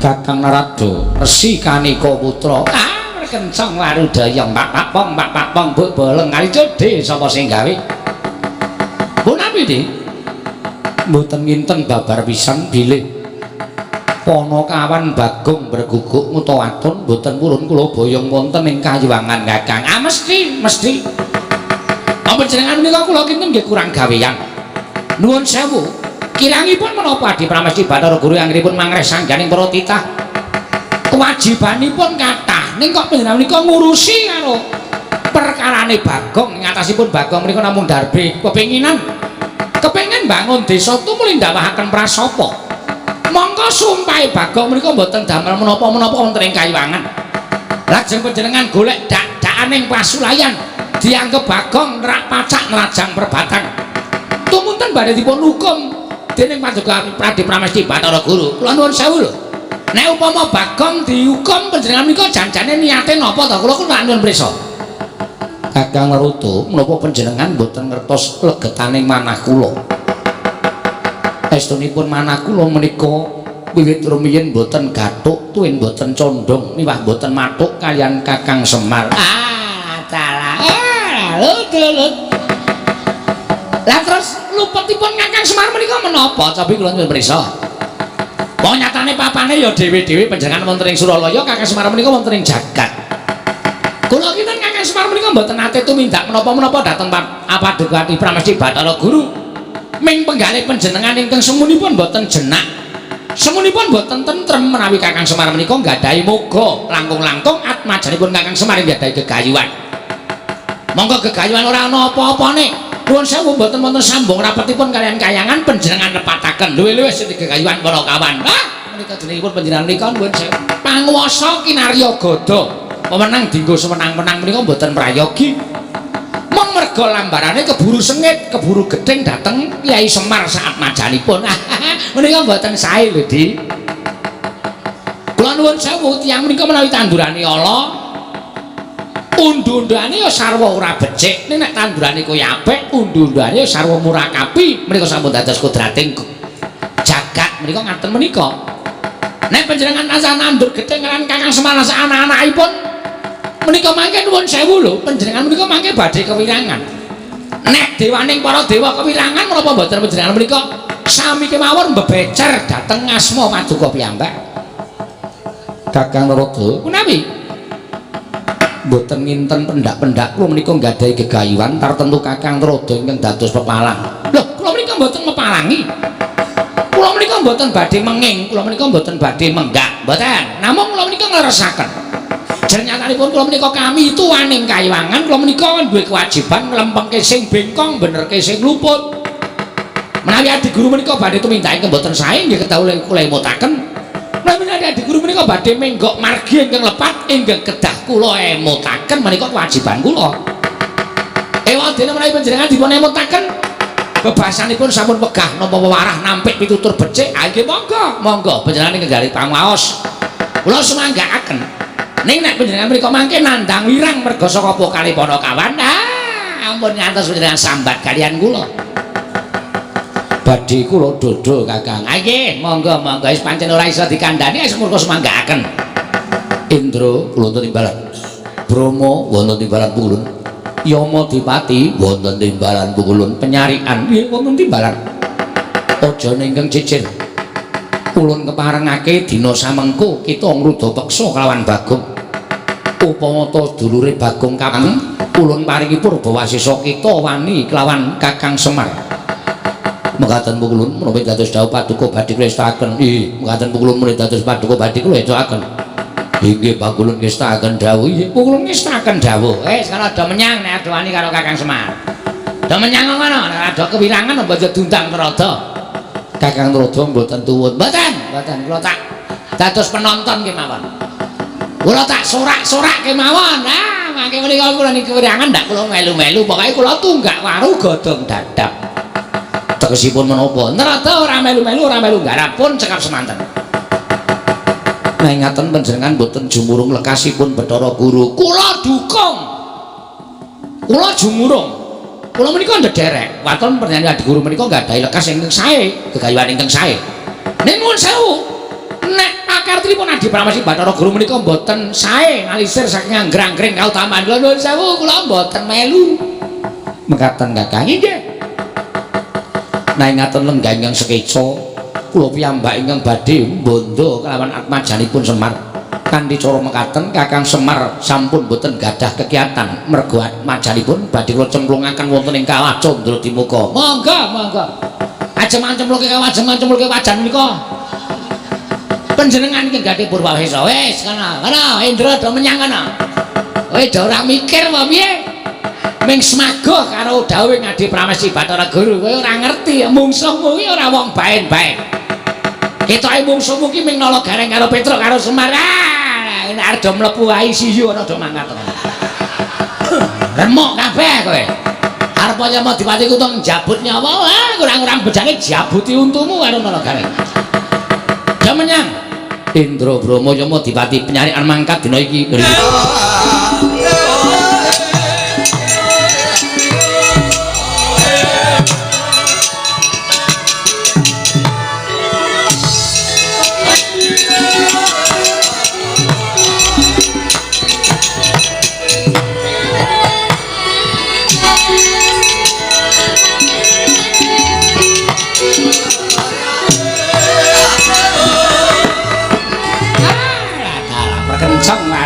Kakang Narada Resi Kanika Putra. Ah, kencang warudaya Pak Pak Pong Pak Pak Pong Buk boleng kali jodhe sapa sing gawe? Punapi, Dik? Mboten nginten babar pisan bilih Panakawan Bagong berguguk ngutawaton mboten purun kula boyong wonten ing kayuwangan Kakang. Ah mesti, mesti. Apa jenengan menika kula kinten nggih kurang gaweyan. Nuwun sewu. Kirangipun menapa Adi Pramesti Bathara Guru anggenipun mangreh sangganing para titah. Kewajibanipun kathah ning kok panjenengan menika ngurusi karo perkarane Bagong. Ing atasipun Bagong menika namung darbe kepinginan. Kepengin bangun desa tumuli ndawahaken prasapa. Mongko sumpahe Bagong menika mboten damel menapa-menapa wonten ing kayuwangan. Lajeng panjenengan golek dak-dakaning pasulayan dianggep Bagong nerak pacak nrajang perbatang. Tumunten badhe dipun hukum dening Paduka Pradi Pramesti Bathara Guru. Kula nuwun sewu lho. Nek upama Bagong dihukum panjenengan menika janjane niate napa to? Kula kula nuwun prisa. Kakang Narada, menapa panjenengan mboten ngertos legetaning manah kula? Estunipun manah kula menika wiwit rumiyin mboten gathuk, tuwin mboten condong, miwah mboten mathuk kaliyan Kakang Semar. Ah, dalah. Ah, lut. Lah terus lupetipun Kakang Semar menika menapa? Cobi kula nyuwun prisa. Wong nyatane papane ya dhewe-dhewe panjenengan wonten ing Suralaya, Kakang Semar menika wonten ing jagat. Kula kinten Kakang Semar menika mboten nate tumindak menapa-menapa dhateng Paduka Pramesti Bathara Guru. Ming penggalih panjenengan ingkang semunipun mboten jenak. Semunipun mboten tentrem menawi Kakang Semar menika nggadahi moga langkung-langkung atmajanipun Kakang Semar nggadahi gegayuhan. Monggo gegayuhan ora ana apa-apane. Nuwun sewu mboten wonten sambung rapetipun kaliyan kayangan panjenengan lepataken. Luwih-luwih sing gegayuhan para kawan. Ah, menika jenengipun panjenengan menika nuwun sewu. Panguwasa kinarya gada. Pemenang dinggo semenang-menang menika mboten prayogi. Mung merga lambarane keburu sengit, keburu gething dhateng Kyai Semar saat majanipun. Menika mboten sae lho, Dik. Kula nuwun sewu tiyang menika menawi tandurane ala undu-unduane ya sarwa ora becik. Ning nek tandurane kaya apik, undu-unduane ya sarwa murakapi. Menika sampun dados kodrating jagat menika ngaten menika. Nek panjenengan tansah nandur gething lan Kakang Semar sak anak-anakipun menika mangke nuwun sewu lho, panjenengan menika mangke badhe kewirangan. Nek dewaning para dewa kewirangan menapa mboten panjenengan menika sami kemawon mbebecer dhateng asma paduka piyambak. Kakang Narada, punawi mboten nginten pendak-pendak kula menika nggadahi gegayuhan tartemtu Kakang Narada ingkang dados pepalang. Lho, kula menika mboten mepalangi. Kula menika mboten badhe menging, kula menika mboten badhe menggak, mboten. Namung kula menika ngleresaken. Jernyatanipun kula menika kami tuwaning kayuwangan, kula menika duwe kewajiban nglempengke sing bengkong, benerke sing luput. Menawi adi guru menika badhe tumindak ingkang mboten sae nggih kedah kula emutaken. Menawi Adi Guru menika badhe menggok margi ingkang lepat ingkang kedah kula emutaken menika kewajiban kula. Ewadene menawi panjenengan dipun emutaken bebasanipun sampun wegah napa wewarah nampik pitutur becik, ha nggih monggo, monggo panjenengan ingkang pangaos. Kula sumanggaaken. Ning nek panjenengan mriku mangke nandhang wirang merga saka pokale Panakawan, ah ampun ngantos panjenengan sambat kalian kula. Badhe kula dodol Kakang. Ha nggih, monggo monggo wis pancen ora iso dikandhani wis murka sumanggaaken. Indra kula timbalan. Brahma wonten timbalan pulun. Yama Dipati wonten timbalan pukulun. Penyarikan nggih wonten timbalan. Aja ingkang cicir. Ulun keparengake dina samengko kita ngruda peksa kelawan Bagong. Upama ta dulure Bagong kapeng, ulun paringi purbawasesa kita wani kelawan Kakang Semar. Mekaten pukulun menawi dados dawuh paduka badhe kula estakaken. Nggih, mekaten pukulun menawi dados paduka badhe kula estakaken. Inggih pakulun ngestakaken dawuh. Nggih, pukulun ngestakaken dawuh. Wis kana do menyang nek ado wani karo Kakang Semar. Do menyang ngono, nek ado kewirangan apa aja diundang Trada. Kakang Trada mboten tuwun. Mboten, mboten kula tak dados penonton kemawon. Kula tak sorak-sorak kemawon. Ah, mangke menika kula niki kewirangan ndak kula melu-melu, pokoke kula tunggak waru godhong dadap. Tegesipun menapa? Trada ora melu-melu, ora melu nggarap pun cekap semanten. Nah, ngaten panjenengan mboten jumurung lekasipun Bathara Guru. Kula dukung. Kula jumurung. Kula menika ndederek. Waton panjenengan Adi Guru menika nggadahi lekas ingkang sae, gegayuhan ingkang sae. Ning nuwun sewu, nek pakartipun Adi Pramesti Bathara Guru menika mboten sae ngalisir saking anggrang-anggring kautaman. Kula nuwun sewu, kula mboten melu. Mekaten Kakang nggih. Nah, ngaten lenggah ingkang sekeca kula piyambak ingkang badhe mbondo kelawan atmajanipun Semar. Kanthi cara mekaten Kakang Semar sampun boten gadah kekiatan mergo atmajanipun badhe kula cemplungaken wonten ing Kawah Candradimuka. Monggo, monggo. Aja mancemplungke kawah, aja mancemplungke wajan menika. Panjenengan iki gadhe purwawesa. Wis kana, kana Indra do menyang kana. Kowe do ora mikir apa piye? Ming semagoh karo dawuhe Adi Pramesti Bathara Guru, kowe ora ngerti mungsuhmu ki ora wong baen-baen. Ketoke mungsuhmu ki ming nala gareng karo Petruk karo Semar. Ah, nek arep do mlebu ICU ana do mangkat. Remuk kabeh kowe. Arep Yama Dipati kutung njabut nyawa, ah kurang-kurang bejane jabuti untumu karo nala gareng. Ya menyang Indra Brahma Yama Dipati penyarikan mangkat dina iki.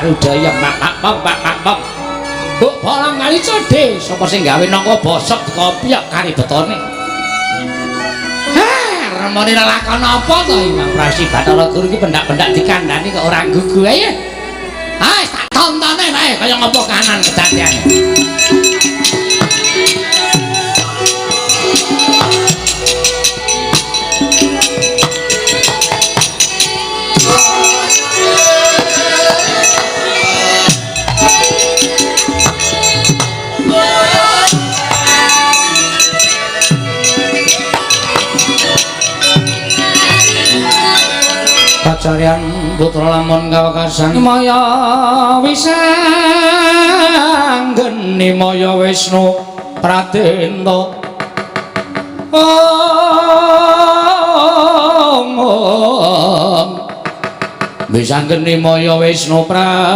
Warudaya mak mak mak mak mak. Mbok bolang kali codhe, sapa sing gawe nangka bosok dikopyok kari betone. Ha, remone lelakon apa to Imam Prasi Bathara Guru iki pendak-pendak dikandhani kok ora gugu ae. Ah, tak tontone wae kaya ngapa kahanan kedadeane. Pacaryan putra lamun kawekasan maya wisanggeni maya Wisnu Pradenta. Om Om wisanggeni maya Wisnu Pradenta.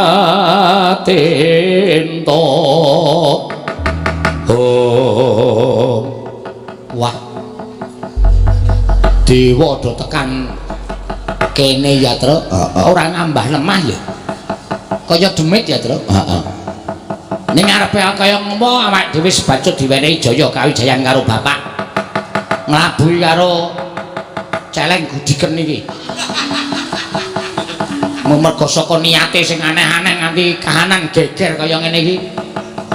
Om. Wah, dewa do tekan kene ya, Truk. Ora ngambah lemah ya. Kaya demit ya, Truk. Heeh. Ning ngarepe kaya ngopo awake dhewe sebacut diwenehi jaya kawijayan karo bapak. Nglabuhi karo celeng gudiken iki. Mergo saka niate sing aneh-aneh nganti kahanan geger kaya ngene iki.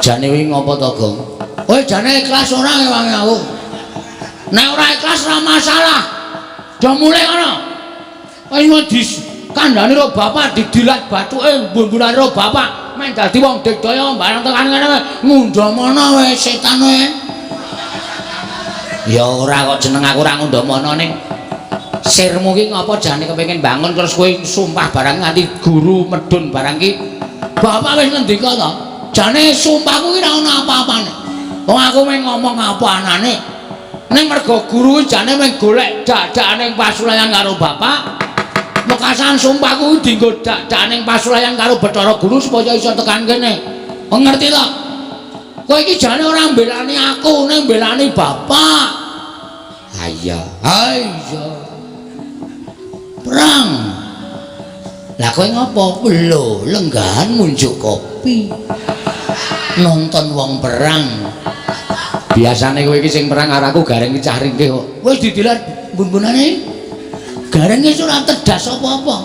Jane wingi ngopo to, Gong? Kowe jane ikhlas ora ngewangi aku. Nek ora ikhlas ora masalah. Do mulih ngono. Wis Kandhane ro bapak didilat bathuke mbun-mbunane ro bapak. Men dadi wong digdaya barang tekan ngene ngundhamana wae setan wae. Ya ora kok jeneng aku ora ngundhamana ning sirmu ki ngapa jane kepengin bangun terus kowe sumpah barang nganti guru medun barang ki. Bapak wis ngendika to. Jane sumpahku ki ora ono apa-apane. Wong aku mung ngomong apa anane. Ning mergo guru jane mung golek dak-dakane pasulayan karo bapak. Mekasan sumpahku dienggo dak-dakane pasulayan karo Bathara Guru supaya iso tekan kene. Wong ngerti to? Kowe iki jane ora mbelani aku, ning mbelani bapak. Ha iya. Ha iya. Perang. Lah kowe ngopo? Lho, lenggahan ngunjuk kopi. Nonton wong perang. Biasane kowe iki sing perang karo aku gareng iki cah ringkih kok. Wis didilat bun-bunane. Gareng wis ora tedas apa-apa.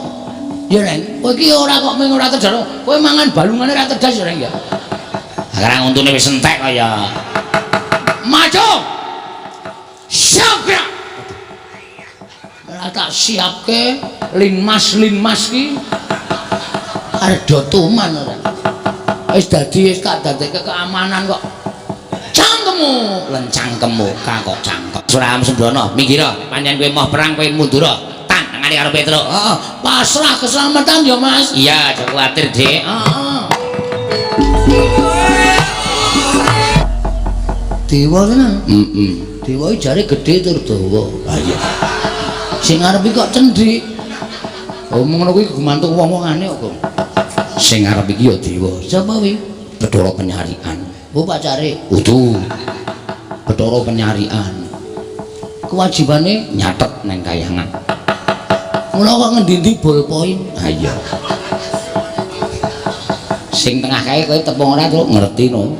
Ya Reng, kowe iki ora kok mung ora tedas. Kowe mangan balungane ora tedas ya Reng ya. Sekarang untune wis entek kaya. Maju. Siap gerak. Ora tak siapke linmas-linmas ki. Arep do tuman ora. Wis dadi wis tak dadekke keamanan kok. Cangkemmu, lencangkemmu kok cangkem. Suram Sembrono, minggir pancen kowe moh perang kowe mundur. Tangane karo Petruk. Heeh, pasrah keselamatan ya, Mas. Iya, aja kuwatir, Dik. Heeh. Dewa tenan. Heeh. Dewa iki jare gedhe tur dawa. Ha iya. Sing arep iki kok cendhik. Oh, ngono kuwi gumantung wong-wongane kok. Sing arep iki ya dewa. Sapa kuwi? Bathara Penyarikan. Oh, pacare. Udu. Bathara Penyarikan. Kewajibane nyatet nang kayangan. Mula kok ngendi-endi ballpoint. Ha iya. Sing tengah kae kowe tepung ora truk ngerti no.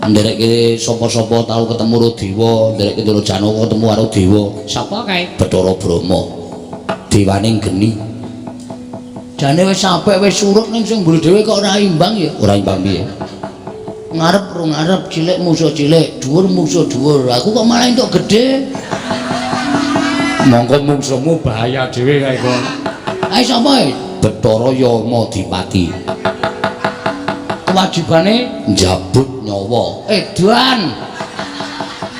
Nderekke sapa-sapa tau ketemu karo dewa, nderekke Ndara Janaka ketemu karo dewa. Sapa kae? Bathara Brahma. Dewaning geni. Jane wis sampe wis surut ning sing mburi dhewe kok ora imbang ya. Ora imbang piye? Ngarep ro ngarep, cilik musuh cilik, dhuwur musuh dhuwur. Aku kok malah entuk gedhe. Mongko mungsuhmu bahaya dhewe kae kok. Ae sapa e? Bathara Yamadipati. Kewajibane njabut nyawa. Edan.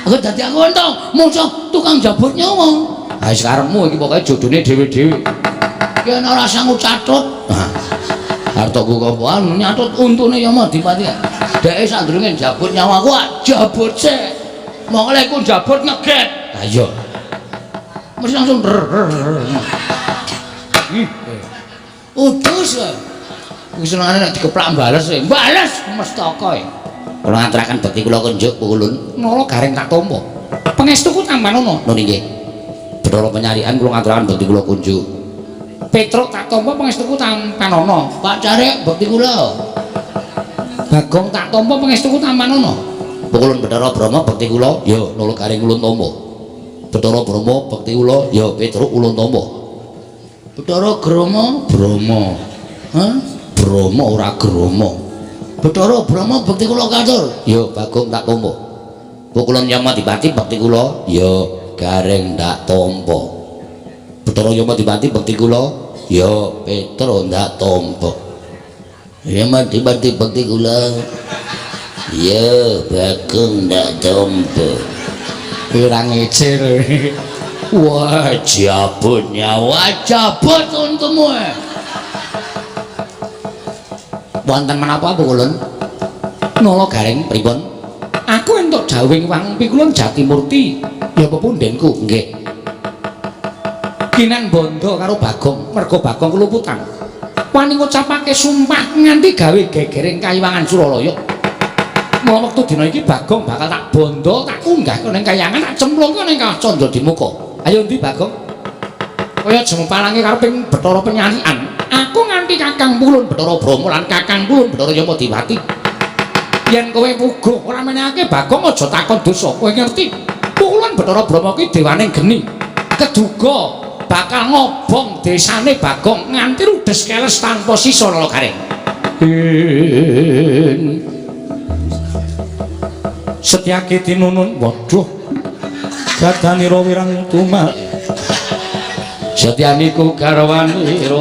Aku dadi aku entuk musuh tukang jabut nyawa. Ha wis karepmu iki pokoke jodone dhewe-dhewe. Ki ana ora sanggup catut. Artoku kok nyatut untune Yamadipati. Dheke sadurunge njabut nyawaku jabut sik. Mongko lek ku njabut ngeget. Ha iya. Mesti langsung udus. Kuwi senengane nek dikeplak bales e. Bales mestaka e. Kula ngaturaken bekti kula kunjuk pukulun. Nala gareng tak tampa. Pangestuku tampanono. Nun inggih. Bathara Penyarikan kula ngaturaken bekti kula kunjuk. Petruk tak tampa pangestuku tampanono. Pak Carik bekti kula. Bagong tak tampa pangestuku tampanono. Pukulun Bathara Brahma bekti kula. Ya nala gareng ulun tampa. Bathara Brahma bekti kula. Ya Petruk ulun tampa. Bathara Grama Brahma. Hah? Brahma ora Grama. Bathara Brahma bekti kula katur. Ya Bagong tak tampa. Pukulun Yamadipati bekti kula. Ya gareng ndak tampa. Bathara Yamadipati bekti kula. Ya Petruk ndak tampa. Yamadipati bekti kula. Ya Bagong ndak tampa. Ora ngece. Wah, jabut nyawa, jabut untumu. Wonten menapa pukulun? Nala gareng pripun? Aku entuk dawuhing Wang Pikulun Jatimurti. Ya pepundhenku, nggih. Kinan bondo karo Bagong, merga Bagong keluputan. Wani ngucapake sumpah nganti gawe gegering kayiwangan Suralaya. Mula wektu dina iki Bagong bakal tak bondo, tak unggahke ning kayangan, tak cemplungke ning Kawah Candra Dimuka. Ayo ndi Bagong? Kaya jemepalange karo ping Bathara Penyarikan. Aku nganti Kakang Pulun Bathara Brahma lan Kakang Pulun Bathara Yamadipati. Yen kowe puguh ora menehake Bagong aja takon dosa. Kowe ngerti? Pulun Bathara Brahma kuwi dewane geni. Keduga bakal ngobong desane Bagong nganti rudes keles tanpa sisa Nala Gareng. Setyaki tinunun waduh gadanira wirang tumal. Setyaniku garwanira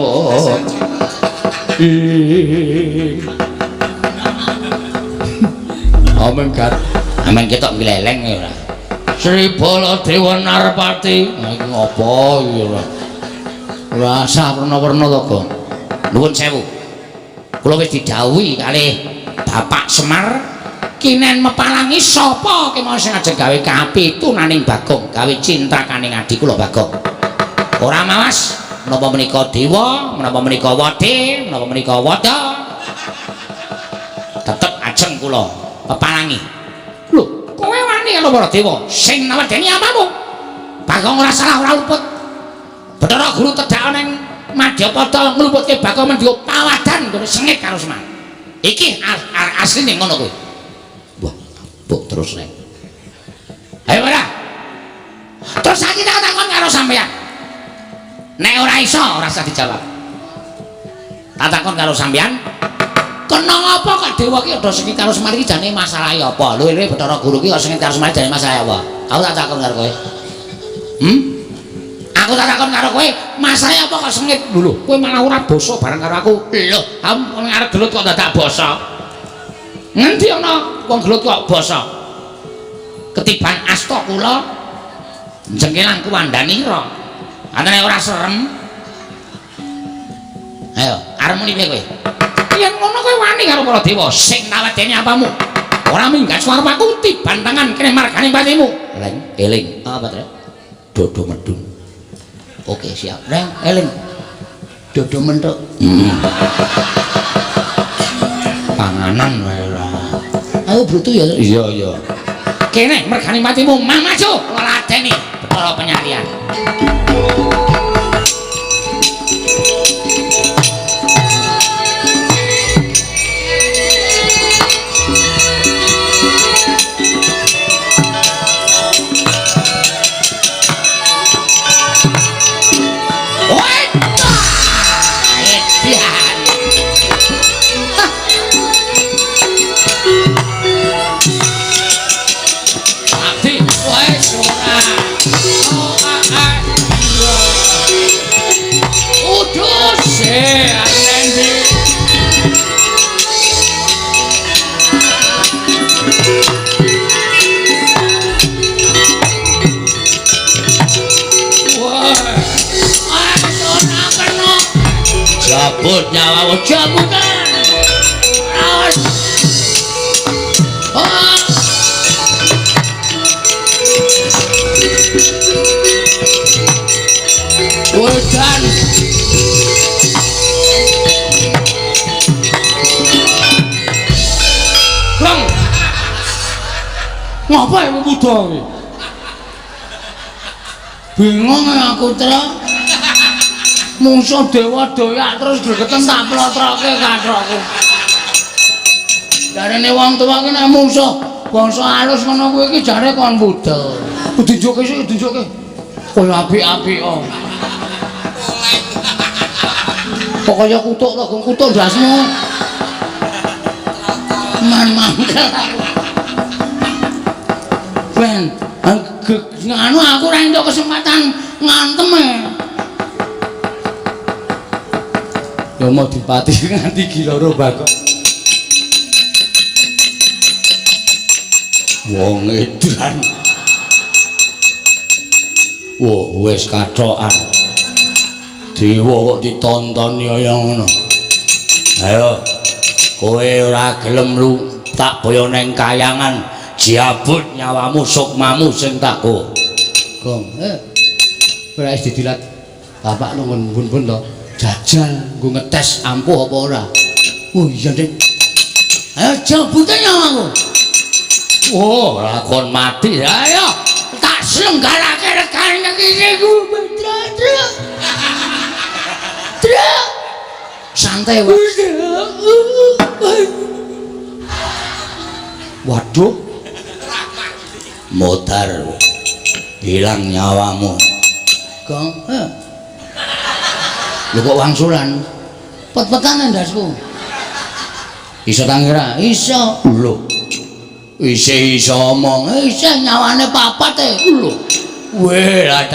ing Amen gat Amen ketok gleleng ora. Sri Baladewa Narpati. Nah, iki ngopo iki ora? Ora sah werna-werna to, Gong. Nuwun sewu. Kula wis didhawuhi kalih Bapak Semar kinen mepalangi sapa kemawon sing ajeng gawe kapitunaning Bagong, gawe cintrakaning adi kula Bagong. Ora mawas menapa menika dewa, menapa menika wade, menapa menika wada. Tetep ajeng kula pepalangi. Lho, kowe wani karo para dewa sing nawedeni apamu? Bagong ora salah ora luput. Bathara Guru tedhak ning Madyapada ngluputke Bagong mendya pawadan nggone sengit karo Semar. Iki asline ngono kuwi. Wah, mbok terus nek. Ayo ora. Terus saiki tak takon karo sampeyan. Nek ora iso ora usah dijawab. Tak takon karo sampeyan, kena ngapa kok dewa ki ada sengit karo Semar iki jane masalahe apa? Lho lho Bathara Guru ki kok sengit karo Semar jane masalahe apa? Aku tak takon karo kowe. Aku tak takon karo kowe, masalahe apa kok sengit? Lho lho, kowe malah ora basa bareng karo aku. Lho, wong arep gelut kok dadak basa. Ngendi ana wong gelut kok basa? Ketiban asta kula jengkelang kuwandanira. Antene ora serem. Ayo, arep muni piye kowe? Yen ngono kowe wani karo para dewa sing nawedeni apamu? Ora minggat swarep aku tiban tangan kene margane patimu. Leng, eling. Apa, Tru? Dodo medun. Oke, siap. Leng, eling. Dodo mentuk. Panganan wae ora. Aku brutu ya. Iya, iya. Kene mergane patimu mang maju kula ladeni Bathara penyalian. Jabut nyawamu, jabutan. Awas. Oh. Wedan. Lang. Ngapa ya wuda iki? Bingung aku, Tru. Mungsuh dewa doyak terus gregeten tak plotroke kathokku. Jarene wong tuwa ki nek mungsuh bangsa halus ngono kuwi iki jare kon budel. Diunjuke sik, diunjuke. Kaya apik-apik kok. Kok kaya kutuk to, Gong, kutuk ndasmu. Man mangkel aku. Ben, anu aku ora entuk kesempatan ngantem e. Ya mau dipati nganti giloro Bagong. Wong edan. Wah, wis kathokan. Dewa kok ditontoni kaya ngono. Ayo, kowe ora gelem lu tak boyo neng kayangan, jabut nyawamu sukmamu sing tak go. Gong, ora wis didilat bapak nunggun bun-bun to. Jajal nggo ngetes ampuh apa ora. Oh iya, Dik. Ayo jabute nyawaku. Oh, ora kon mati. Ayo, tak selenggarake regane iki ku. Truk. Truk. Santai wae. Waduh. Modar. Hilang nyawamu. Gong, Lho kok wangsulan? Pet-petan ndasku. Iso ta ngira? Iso. Lho. Isih iso omong. Isih nyawane papat e. Lho. Weh, lah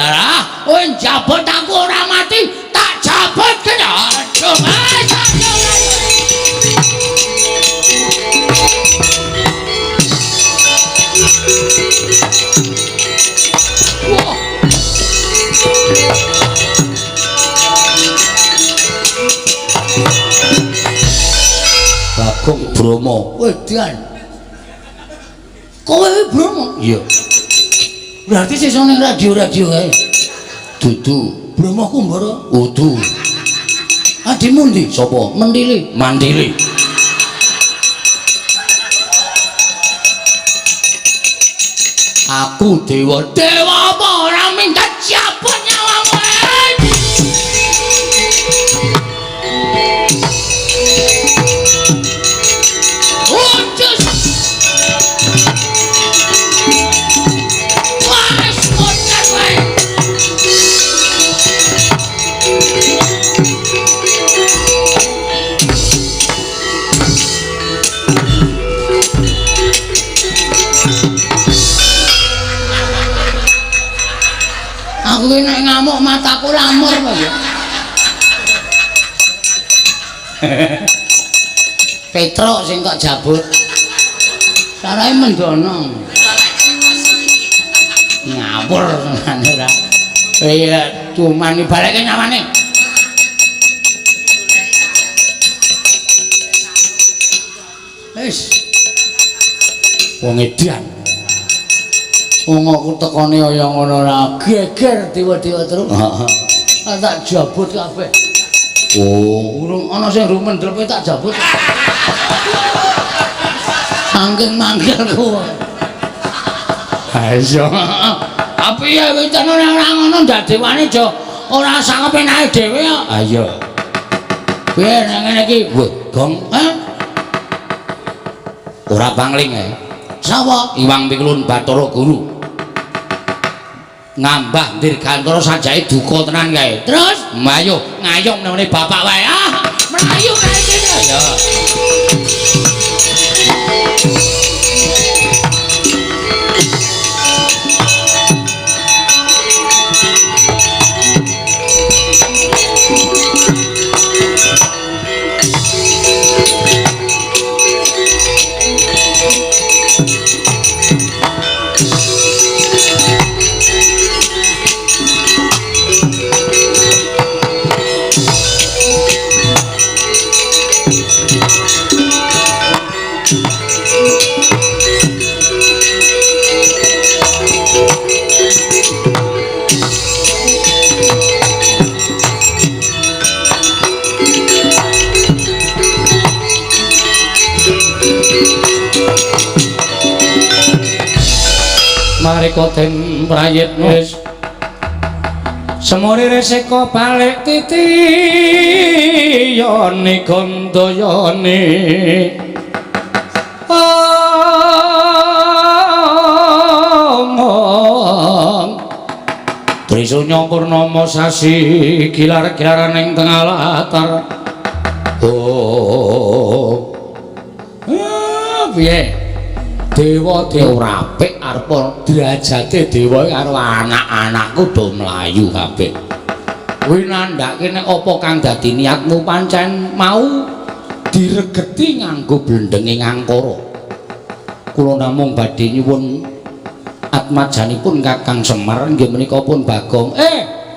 kowe njabut aku ora mati, tak jabut kena. Aduh, mas. Wah. Bagong Bromo. Wedan. Kowe Bromo? Iya. Berarti sesuk ning radio-radio kae. Dudu. Bromo Kumbara. Udu. Adimu ndi? Sapa? Mentili. Mandili. Aku dewa. Dewa apa ora minggat cabut nyawamu. Ucus. Wes motor wae. Aku ki nek ngamuk mataku lamur kok ya. Petruk sing kok jabut. Sarahe mendono. Ngawur tenan ora. Iya, cuman baleke nyawane. Wis. Wong edan. Wong aku tekone kaya ngono ora geger dewa-dewa terus. Heeh. Tak jabut kabeh. Oh, urung ana sing rumen drepe tak jabut. Saking mangkelku. Ha iya. Tapi ya wis ora ngono ndak dewane aja ora sangepenake dhewe kok. Ha iya. Piye nek ngene iki? Wah, Gong. Hah? Ora pangling ae. Sapa? Iwang Pikulun Bathara Guru. Ngambah dirgantara sajake duka tenan kae. Terus mlayu ngayung nang bapak wae. Ah, mlayu kae kene. Ya. Marika den prayitna wis semuri reseka balik titiyane gandayane omong Trisunya purnama sasi gilar-gilaran ing tengah latar. Oh, piye dewa dewa ora apik arep derajate dewa karo anak-anakku do mlayu kabeh. Kuwi nandhake nek apa kang dadi niatmu pancen mau diregeti nganggo blendenge ngangkara. Kula namung badhe nyuwun atmajanipun Kakang Semar inggih menika pun Bagong.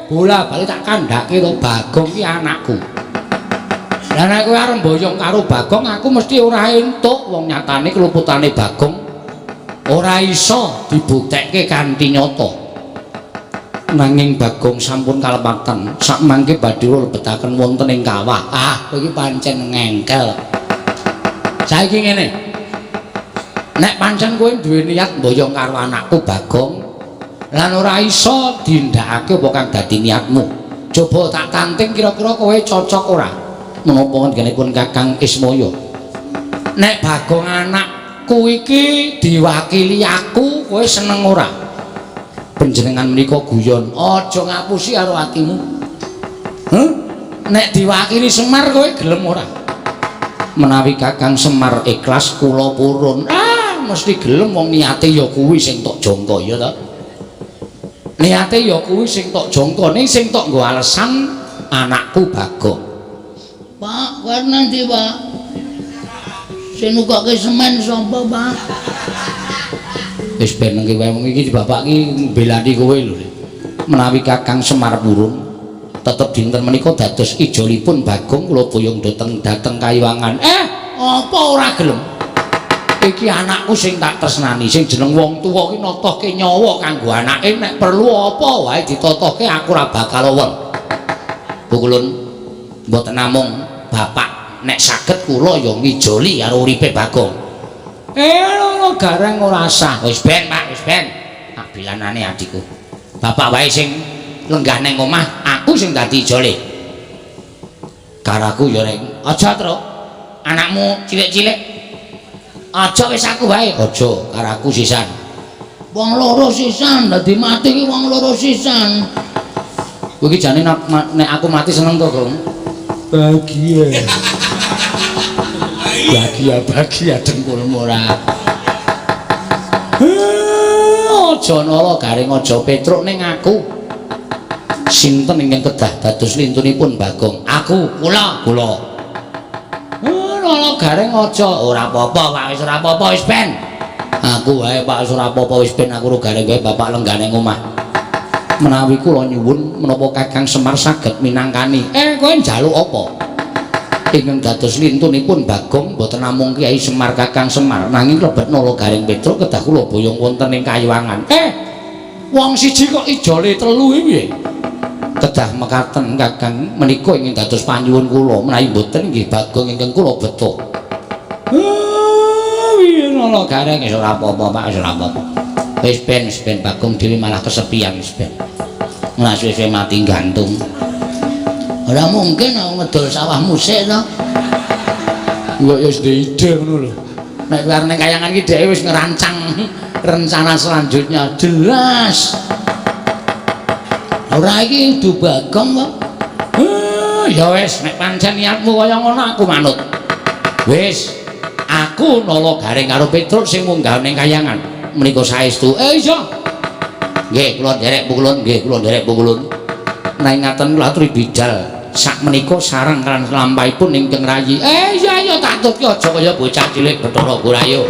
Bola bali tak kandhake to Bagong ki anakku. Lah nek kowe arep mboyong karo Bagong aku mesti ora entuk, wong nyatane keluputane Bagong ora iso dibuktekke kanthi nyata. Nanging Bagong sampun kalepatan, sakmangke badhe lebetaken wonten ing kawah. Ah, kowe iki pancen ngengkel. Saiki ngene. Nek pancen kowe duwe niat mboyong karo anakku Bagong lan ora iso dindakake apa kang dadi niatmu. Coba tak tanting kira-kira kowe cocok ora? Menapa ngenipun Kakang Ismaya? Nek Bagong anakku iki diwakili aku, kowe seneng ora? Panjenengan menika guyon, aja ngapusi karo atimu. Heh? Nek diwakili Semar kowe gelem ora? Menawi Kakang Semar ikhlas kula purun. Ah, mesti gelem wong niate ya kuwi sing tok jangka ya ta. Niate ya kuwi sing tok jangka ning sing tok nggo alesan anakku Bagong. Pak, kowe nanti, Pak. Sing nukokke semen sapa, Pak? Wis ben nengke wae wong iki bapak iki mbelani kowe lho. Menawi Kakang Semar purun tetep dinten menika dados ijolipun Bagong kula boyong dhateng Kayiwangan. Apa ora gelem? Iki anakku sing tak tresnani, sing jeneng wong tuwa ki notohke nyawa kanggo anake, nek perlu apa wae ditotohke aku ora bakal owon. Pukulun mboten namung bapak nek saged kula ya ngijoli karo uripe Bagong. Lho gareng ora sah. Wis ben, Pak, wis ben. Tak bilanane adikku. Bapak wae sing lenggah ning omah, aku sing dadi ijole. Karaku ya reng. Aja, Truk. Anakmu cilik-cilik. Aja wis aku wae. Aja, karaku sisan. Wong loro sisan, dadi mati ki wong loro sisan. Kowe iki jane nek aku mati seneng to, Gong? Bahagia. Bahagia dengkulmu ora. Aja nala garing aja Petruk ning aku. Sinten ingkang kedah dados lintunipun Bagong? Aku, kula, kula. Nala garing aja ora apa-apa, Pak, wis ora apa-apa wis ben. Aku wae Pak wis ora apa-apa wis ben aku ro garing wae bapak lenggah ning omah. Menawi kula nyuwun menapa Kakang Semar saged minangkani. Kowe njaluk apa? Ingkang dados lintunipun Bagong mboten namung Kyai Semar Kakang Semar nanging klebet Nala Garing Petruk kedah kula boyong wonten ing Kayiwangan. Wong siji kok ijole telu iki piye? Kedah mekaten Kakang menika ingkang dados panyuwun kula menawi mboten nggih Bagong ingkang kula beto. Piye Nala Garing wis ora apa-apa Pak wis ora apa-apa. Wis ben Bagong dhewe malah kesepian wis ben. Ora suwe-suwe mati gantung. Ora mungkin aku ngedol sawah musik to. Kok ya wis duwe ide ngono lho. Nek arep ning kayangan iki dheke wis ngerancang rencana selanjutnya jelas. Ora iki kudu Bagong kok. Ya wis nek pancen niatmu kaya ngono aku manut. Wis, aku Nala Garing karo Petruk sing munggah ning kayangan. Menika saestu. Iya. Nggih, kula nderek pukulun, nggih kula nderek pukulun. Nek ngaten kula aturi bidal. Sak menika sareng lan lampahipun ingkang rayi. Iya iya tak tutke aja kaya bocah cilik Bathara Gurayo.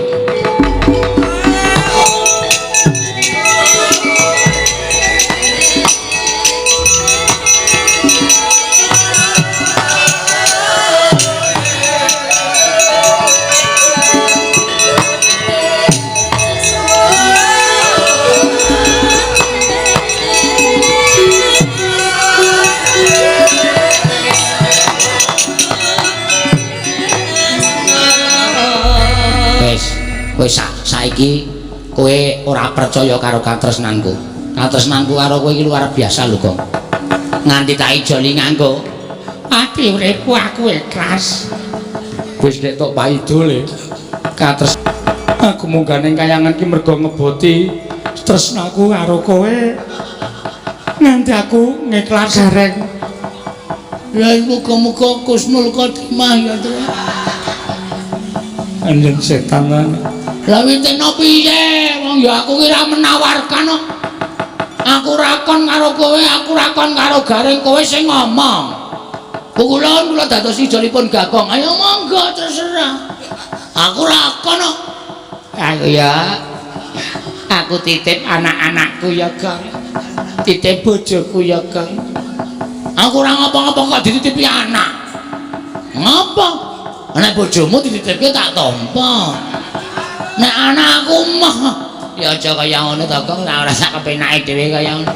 Kowe saiki kowe ora percaya karo katresnanku. Katresnanku karo kowe iki luar biasa lho, Gong. Nganti tak ijoli nganggo ati uripku aku ikhlas. Wis nek tok paido le. Katres aku munggah ning kayangan ki mergo ngeboti tresnaku karo kowe. Nganti aku ngikhlas gareng. Ya muga-muga Kusnul Khotimah ya, Tru. Anjen setan. Lah witeno piye? Wong ya aku ki ora menawarkan kok. Aku ra kon karo kowe, aku ra kon karo Garing, kowe sing ngomong. Pukulun kula dados ijolipun Bagong. Ayo monggo terserah. Aku ra kon kok. Aku ya. Aku titip anak-anakku ya, Gong. Titip bojoku ya, Gong. Aku ora ngapa-ngapa kok dititipi anak. Ngapa? Nek bojomu dititipke tak tampa. Nek anakku mah ya aja kaya ngono to, Gong, ora sak kepenake dhewe kaya ngono.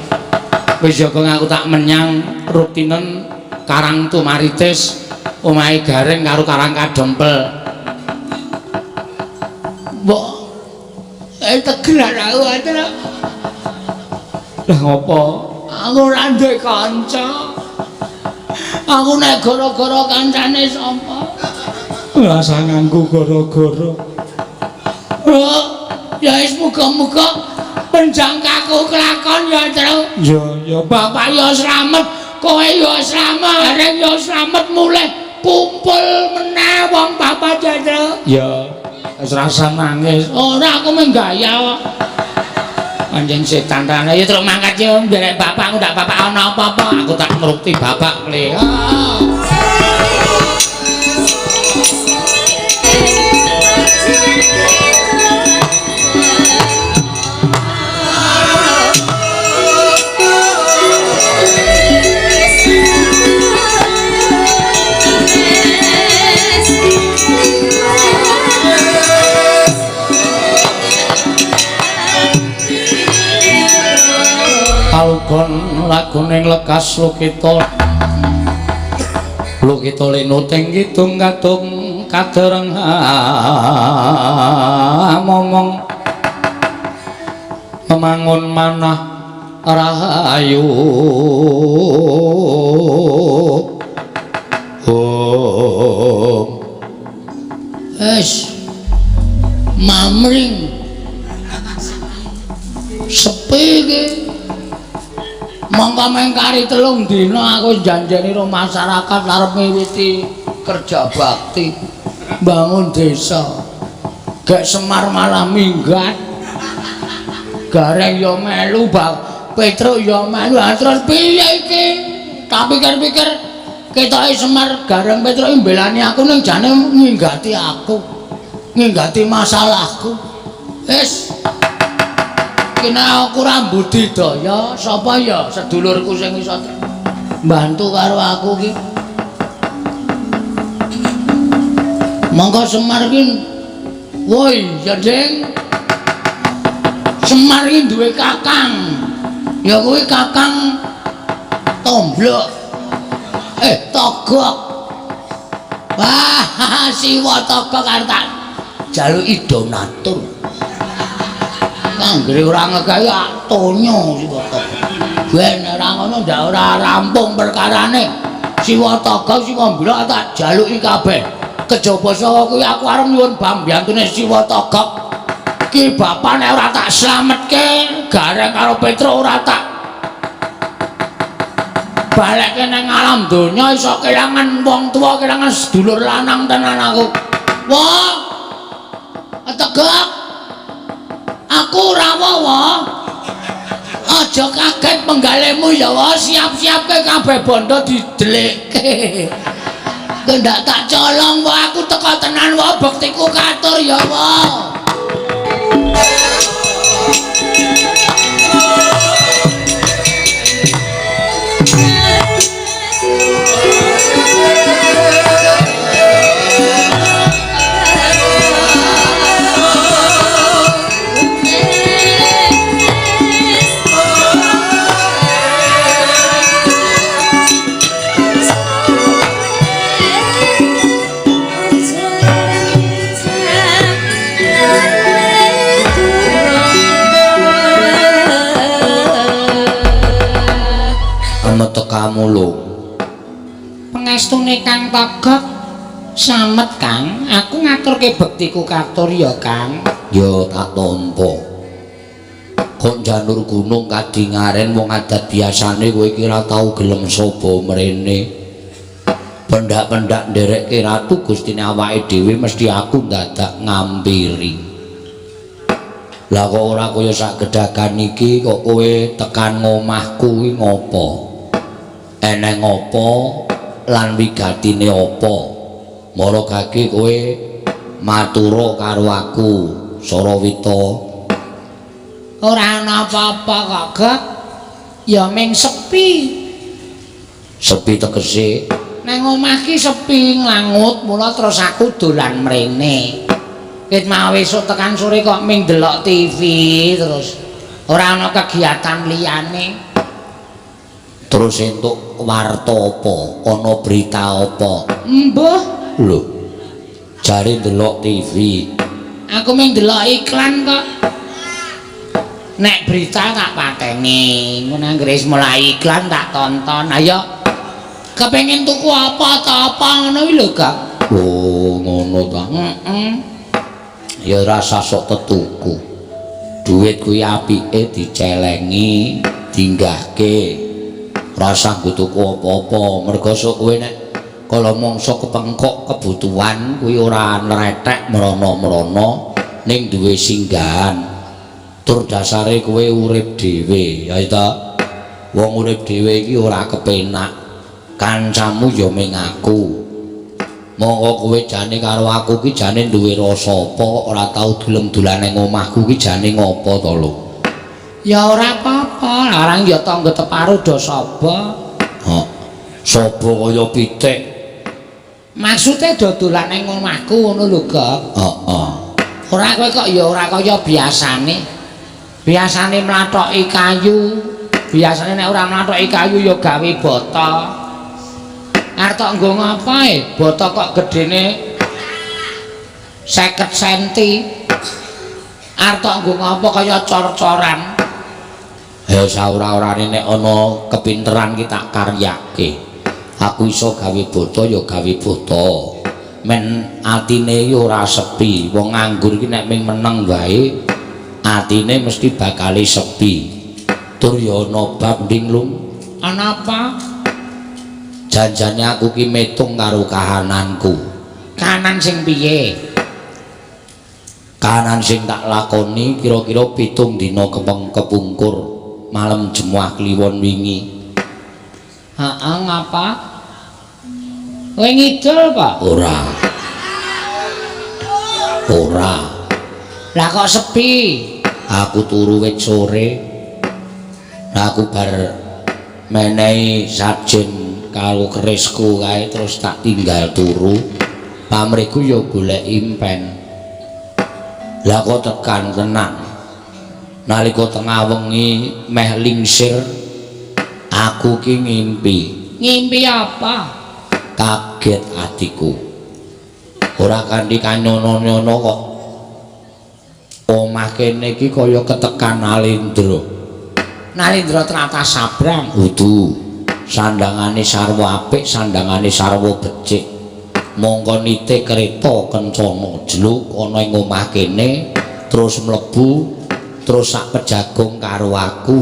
Wis ya, Gong, aku tak menyang rutinen Karang Tumaritis, omahe Gareng karo Karang Kadempel. Mbok tegeran aku aja. Lah ngopo? Aku ora duwe kanca. Aku nek gara-gara kancane sapa? Ora usah nganggo gara-gara. Ya wis muga-muga penjangkaku kelakon ya, Tru. Ya, ya bapak ya slamet, kowe ya slamet, Gareng ya slamet mulih kumpul meneh wong papat ya, Tru. Ya, wis rasa nangis. Ora aku mung gaya kok. Pancen setan tenan. Ya terus mangkat yo nderek bapak, aku ndak bapak ana apa-apa. Aku tak ngrukti bapak le. Alugon laguning lekas lukita lukita linuting kidung kadung kadereng momong memangun manah rahayu. Om wis mamring sepi iki. Mongko mengkari 3 dina aku janjeni karo masyarakat arep miwiti kerja bakti bangun desa. Gek Semar malah minggat. Gareng ya melu, Petruk ya melu. Terus piye iki? Tak pikir-pikir ketoke Semar Gareng Petruk mbelani aku ning jane minggati aku. Minggati masalahku. Wis kena aku ora budidaya, sapa ya sedulurku sing iso mbantu karo aku ki. Monggo Semar ki, woi ya Ding. Semar ki duwe kakang. Ya kuwi kakang Tomblok. Togok. Wah, Siwa Togok arep tak jaluki donatur. Anggere ora ngegawe tonyo Siwa Togok. Ben ora ngono ndak ora rampung perkarane. Siwa Togok Siwa Mblok tak jaluki kabeh. Kejaba saka kuwi aku arep nyuwun pambiyantune Siwa Togok. Ki bapak nek ora tak slametke, Gareng karo Petruk ora tak balekke nang alam donya iso kelangan wong tuwa, kelangan sedulur lanang tenan aku. Wah. Tegak. Aku ora wawa. Aja kaget penggalemu ya wae, siap-siapke kabeh bondo didelikke. Ndak tak colong wae aku teko tenan wae bektiku katur ya wae. Tekamu lho. Pengestune Kang Togok samet Kang, aku ngaturke bektiku katur ya Kang. Ya tak tampa. Kok janur gunung kadingaren wong adat biasane kowe iki ora tau gelem saba mrene. Pendak-pendak nderekke ratu gustine awake dhewe mesti aku dadak ngampiri. Lah kok ora kaya sak gedagan iki kok kowe tekan ngomahku kuwi ngopo? Eneng apa lan wigatine apa? Mara gage kowe matura karo aku, Sarawita. Ora ana apa-apa kok, Gek. Ya ming sepi. Sepi tegese nang omah ki sepi nglangut, mula terus aku dolan mrene. Ket mau esuk tekan sore kok ming delok TV terus. Ora ana kegiatan liyane. Terus entuk warta apa? Ana berita apa? Mbuh. Lho. Jare ndelok TV. Aku mung ndelok iklan kok. Nek berita tak pateni, ngono anggere wis mulai iklan tak tonton. Ayo. Kepengin tuku apa ta apa ngono kuwi lho, Kang. Oh, ngono ta. Heeh. Ya rasa sok tetuku. Duit kuwi apike dicelengi, dinggahke. Rasa nggo tuku apa-apa, mergo sok kowe nek kala mangsa kepengkok kebutuhan kuwi ora nretek mrana-mrana ning duwe singgahan. Tur dasare kowe urip dhewe, ya ta? Wong urip dhewe iki ora kepenak. Kancamu ya ming aku. Monggo kowe jane karo aku ki jane duwe rasa apa ora tau gelem dolan ning omahku ki jane ngopo to lho? Ya ora apa-apa, larang ya tangga teparo do saba. Hah. Saba kaya pitik. Maksude do dolan ning omahku ngono lho, Gok. Heeh. Ora kowe kok ya ora kaya biasane. Biasane mlathoki kayu, biasane nek ora mlathoki kayu ya gawe bata. Arep tok nggo ngapa e? Bata kok gedene 50 senti. Arep tok nggo ngapa kaya cor-coran. Ya saora-orane nek ana kepinteran ki tak karyake. Aku iso gawe bata ya gawe bata. Men atine iki ora sepi. Wong nganggur iki nek ming meneng wae atine mesti bakale sepi. Tur ya ana bab nding lung. Ana apa? Janjane aku ki metung karo kahananku. Kahanan sing piye? Kahanan sing tak lakoni kira-kira 7 dina kepungkur malam Jemuah Kliwon wingi. Heeh, ngapa? Kowe ngidul, Pak? Ora. Ora. Lah kok sepi? Aku turu wit sore. Lah aku bar menehi sajen karo kerisku kae terus tak tinggal turu. Pamrihku ya golek impen. Lah kok tekan tenan. Nalika tengah wengi meh lingsir aku ki ngimpi. Ngimpi apa? Kaget atiku. Ora kanthi kanyono-nyono kok omah kene iki kaya ketekan Nalendra. Nalendra tlatah Sabrang. Udu. Sandangane sarwa apik, sandangane sarwa becik. Mongko nite kereta kencana jluk ana ing omah kene terus mlebu terus sak pejagung karo aku.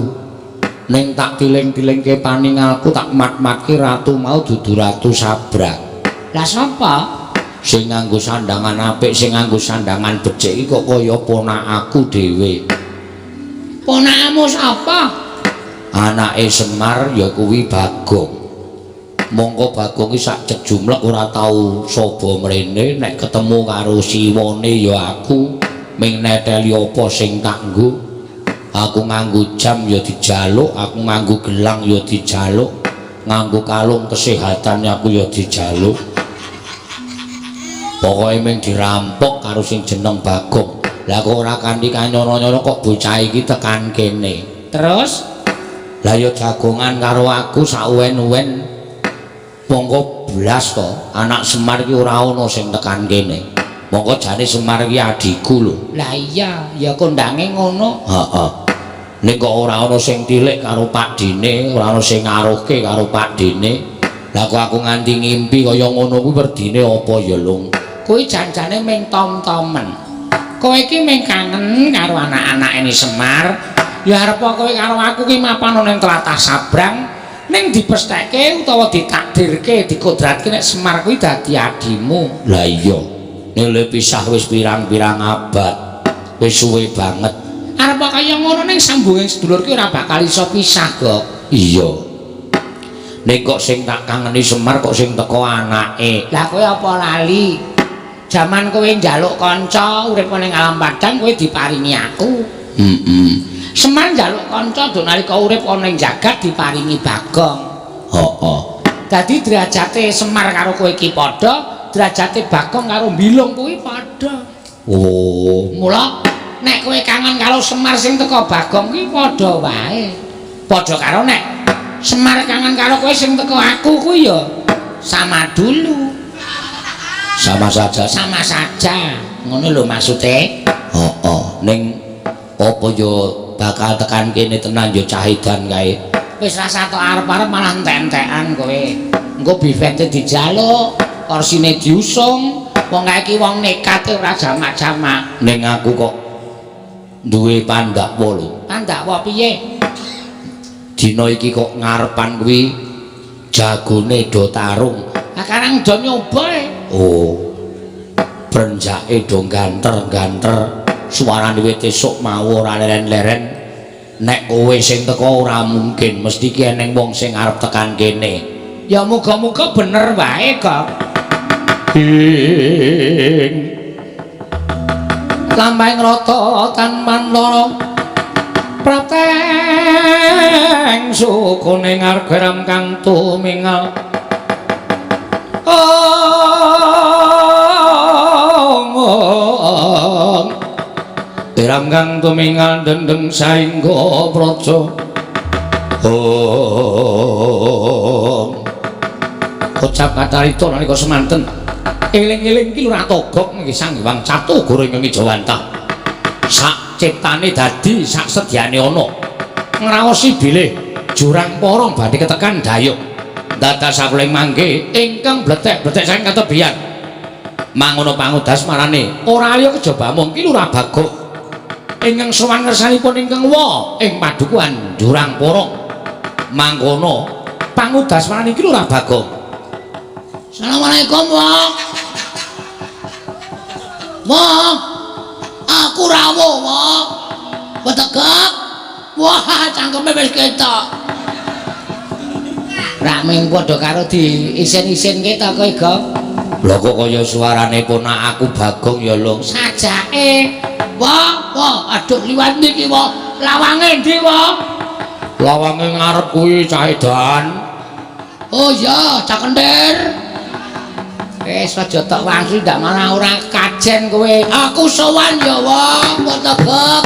Ning tak tiling-tilingke paningalku tak mat-matke ratu mau dudu ratu Sabrang. Lah sapa? Sing nganggo sandangan apik, sing nganggo sandangan becik iki kok kaya ponakaku dhewe. Ponakmu sapa? Anake Semar ya kuwi Bagong. Mongko Bagong iki sak jejumlek ora tau saba mrene, nek ketemu karo siwane ya aku ming neteli apa sing tak nggo. Aku nganggo jam ya dijaluk, aku nganggo gelang ya dijaluk, nganggo kalung kesehatan aku ya dijaluk. Pokoke ming dirampok karo sing jeneng Bagong. Lah kok ora kanthi kanyono-nyono kok bocah iki tekan kene. Terus? Lah ya jagongan karo aku sauwen-uwen. Mongko blas to, anak Semar iki ora ana sing tekan kene. Mongko jane Semar iki adhiku lho. Lah iya, ya kondange ngono. Heeh. Ning kok ora ana sing tilik karo pakdine, ora ana sing ngaruhke karo pakdine. Lah kok aku nganti ngimpi kaya ngono kuwi werdine apa ya, Lung? Kuwi janjane ming tom-tomen. Kowe iki ming kangen karo anak-anake ni Semar. Ya arep kowe karo aku ki mapan ning tlatah Sabrang, ning dipestheke utawa ditakdirke, dikodratke nek Semar kuwi dadi adimu. Lah iya. Nek pisah wis pirang-pirang abad. Wis suwe banget. Arep kaya ngono ning sambunge sedulur ki ora bakal iso pisah, Gok. Iya. Nek kok sing tak kangeni Semar kok sing teko anake. Lah kowe apa lali? Jaman kowe njaluk kanca urip ning alam padang kowe diparingi aku. Heeh. Semar njaluk kanca do nalika urip ana ing jagat diparingi Bagong. Heeh. Dadi derajate Semar karo kowe iki padha, derajate Bagong karo Bilung kuwi padha. Oh, mula nek kowe kangen karo Semar sing teko Bagong kuwi padha wae. Padha karo nek Semar kangen karo kowe sing teko aku kuwi ya sama dulu. Sama saja. Sama saja. Ngono lho maksude. Heeh. Ning apa ya bakal tekan kene tenan ya cah edan kae. Wis rasa tok arep-arep malah entek-entekan kowe. Engko bifete dijaluk, korsine diusung. Wong kae iki wong nekat ora jamak-jamak. Ning aku kok duwe pandakwa lho. Pandakwa piye? Dina iki kok ngarepan kuwi jagone do tarung. Lah karang do nyoba e. Oh. Prenjake do ganter-ganter. Suarane wit esuk mau ora leren-leren. Nek kowe sing teko ora mungkin, mesti ki eneng wong sing arep tekan kene. Ya muga-muga bener wae, Gong. Ing lampahing rata tanman lara prateng sukune ngargaram kang tumingal. Ong tiram kang tumingal dendeng saengga praja. Ong kocap kacarita nalika semanten eling-eling ki Lurah Togog nggih Sang Hyang Catu Guru ingkang Ijawantah. Sak ciptane dadi sak sedyane ana ngraosi bilih jurang porong badhe ketekan dayuk dados sakuling mangke ingkang bletek-bletek saking katebian. Mangono pangudas marane ora liya kejaba mung ki Lurah Bagong ingkang sowan ngersanipun ingkang wa ing padukuhan Jurang Porong. Mangkono pangudas marane ki Lurah Bagong. Assalamualaikum, Wak. Wak, aku rawuh, Wak. Petegak. Wah, cangkeme wis ketok. Rak ming padha karo diisin-isinke ta kowe, Gong? Lha kok kaya suarane ponak aku Bagong ya, Lung. Sajake. Wah, wah, aduh liwat niki, Wak. Lawange ndi, Wak? Lawange ngarep kuwi cah edan. Oh iya, cah kentir. Wis aja tok wangsul ndak malah ora kajen kowe. Aku sowan ya, Wak, petegak.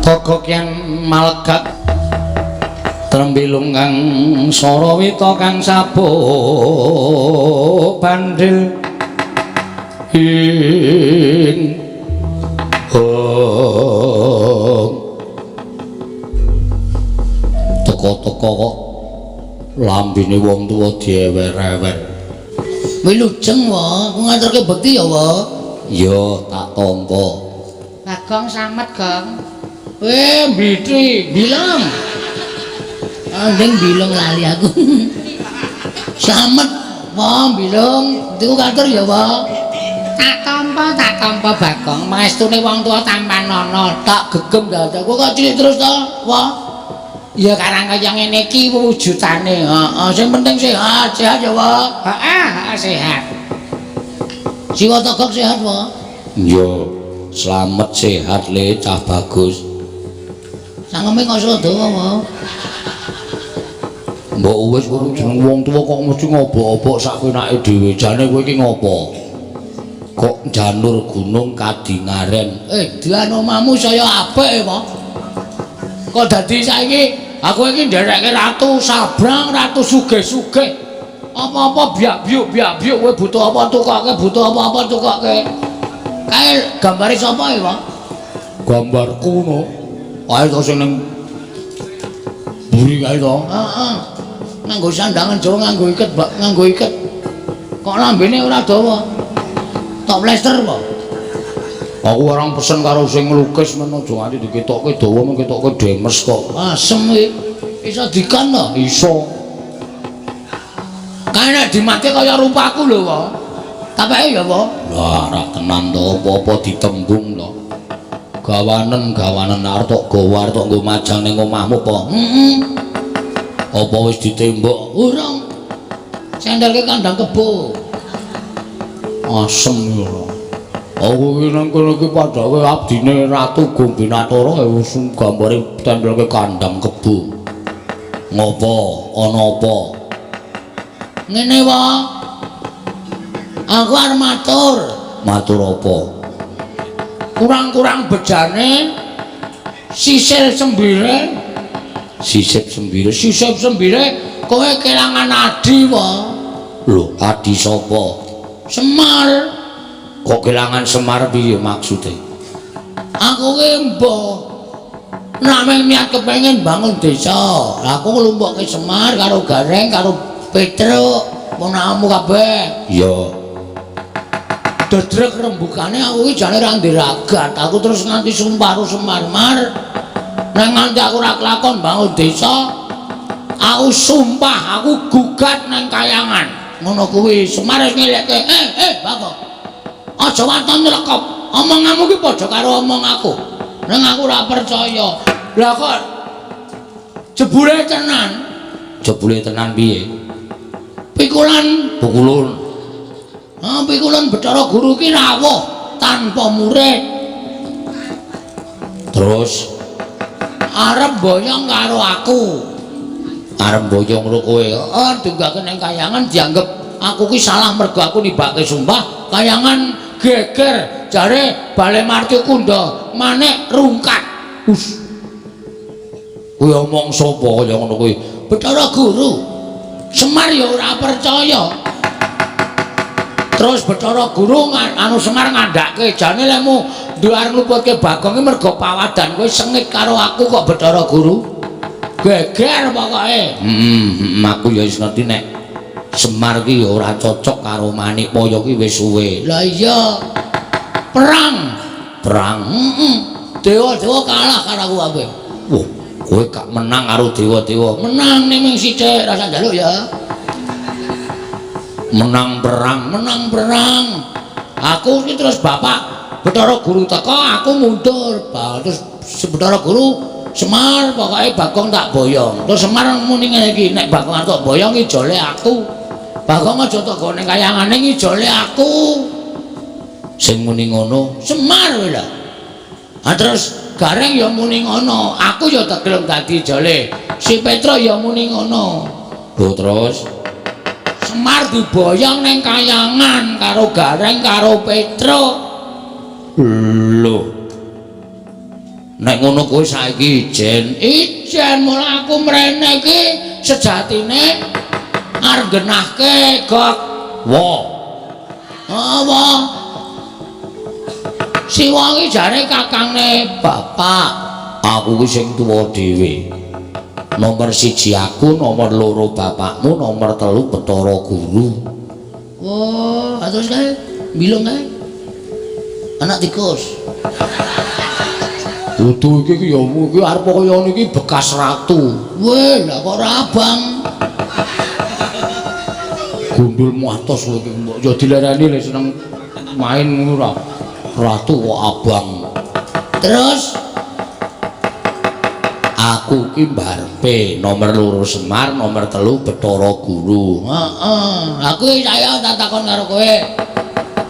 Togok yang malegat trembilung kang sarawita kang sabuk bandil ing ong teko-teko kok lambene wong tuwa diewer-ewer. Wilujeng, Wak, ngaturke bekti ya, Wak. Ya tak tampa. Bagong samet, Gong. Mbitri, bilang. Andeng bilung lali aku. Slamet, Wak, bilung. Iku katur ya, Wak. Tak tampa Bagong. Maestune wong tuwa tampanana, tak gegem dadak. Kok kok cilik terus to, Wak? Ya karang kaya ngene iki wujudane. Heeh, sing penting sehat, sehat ya, Wak. Heeh, sehat. Siwa Togog sehat, Wak. Iya, slamet sehat le cah bagus. Sangeme kok iso dawa, Wak. Mbok wis kowe jeneng wong tuwa kok mesti ngobok-obok sak penake dhewe. Jane kowe iki ngopo? Kok janur gunung kadingaren. Dian omamu saya apik, Wak. Kok dadi saiki aku iki nderekke ratu sabrang, ratu sugih-sugih. Apa-apa biak-biuk biak-biuk kowe butuh apa tukoke, butuh apa-apa tukoke. Kae gambare sapa ya, Wak? Gambarku no. Kae to sing ning mburi kae to. Heeh. Nganggo sandangan Jawa, nganggo iket, Mbak, nganggo iket. Kok lambene ora dawa? Tok plester apa? Aku orang pesen karo sing nglukis men aja nganti diketokke dawa men ketokke demes kok. Asem iki. Iso dikon to? Iso. Kae nek dimate kaya rupaku lho, Wak. Tapeke ya, Wak. Lah, ora tenan to, apa-apa ditembung to. Gawanen-gawanen arep tok gawa arep tok nggo majang ning omahmu apa? Heeh. Apa wis ditembok? Urung. Sendelke kandang kebo. Asem ya ora. Aku iki nang kono iki padhae abdine Ratu Gombinatara wis gambare tempelke kandang kebo. Ngopo? Ana apa? Ngene, Wak. Aku arep matur. Matur apa? Kurang-kurang bejane sisir sembire, sisip sembire, sisip sembire kowe kelangan adi, Wak. Lho, adi sapa? Semar. Kok kelangan Semar piye maksude? Aku ki mbah namung niat kepengin bangun desa. Aku nglumpukke Semar karo Gareng karo Petruk, ponakanmu kabeh. Iya. Dedrek rembugane aku iki jane ora ndiragat. Aku terus nganti sumpah karo Semar Mar. Nek nganti aku ora kelakon bangun desa, aku sumpah aku gugat nang kayangan. Ngono kuwi Semar wis ngelekke, Bagong. Aja waton nylekop. Omonganmu ki padha karo omong aku. Nang aku ora percaya. Lah kok jebule tenan. Jebule tenan piye? Pikulan pukulun. Ah, pikulan Bathara Guru ki rawuh tanpa murid. Terus arep boyong karo aku. Arep boyong karo kowe. Heeh, dunggake ning kayangan dianggep aku ki salah mergo aku nibake sumpah. Kayangan geger jare Bale Marti Kunda manik rungkat. Us. Kuwi omong sapa kaya ngono kuwi? Bathara Guru. Semar ya ora percaya. Terus Bathara Guru anu Semar ngandhake jane lemu duwe arep ngluputke Bagong iki mergo pawadan kowe sengit karo aku kok Bathara Guru. Geger pokoke. Heeh, aku ya wis ngerti nek Semar ki ya ora cocok karo Manikmaya ki wis suwe. Lah iya. Perang. Perang. Heeh. Dewa-dewa kalah karo aku kabeh. Wah, kowe gak menang karo dewa-dewa. Menang ning ming sithik, rasa njaluk ya. Menang perang, menang perang. Aku iki terus bapak Bathara Guru teko, aku mundur. Terus Bathara Guru Semar pokoke Bagong tak boyong. Terus Semar muni ngene iki, nek Bagong arep tak boyong ijole aku. Bagong aja tak gone kayangane ijole aku. Sing muni ngono Semar kuwi lho. Ha terus Gareng ya muni ngono, aku ya tak gelem dadi ijole. Si Petro ya muni ngono. Lho terus Semar diboyong ning kayangan karo Gareng karo Petro. Lho. Nek ngono kowe saiki ijen. Ijen mula aku mrene iki sejatine arep genahke gok. Wa. Apa? Siwa iki jare kakangne bapak. Aku ki sing tuwa dhewe. Nomor 1 aku, nomor 2 bapakmu, nomor 3 Bathara Guru. Oh, terus kae bilung kae. Anak tikus. Kudu iki ki ya iki arep kaya ngene iki bekas ratu. Weh, lah kok ora abang. Gundul matos kowe iki mbok ya dilereni le seneng main ngono ora. Ratu kok abang. Terus aku ki mbarepe nomor 2 Semar, nomor 3 Bathara Guru. Heeh, aku saya tak takon karo kowe.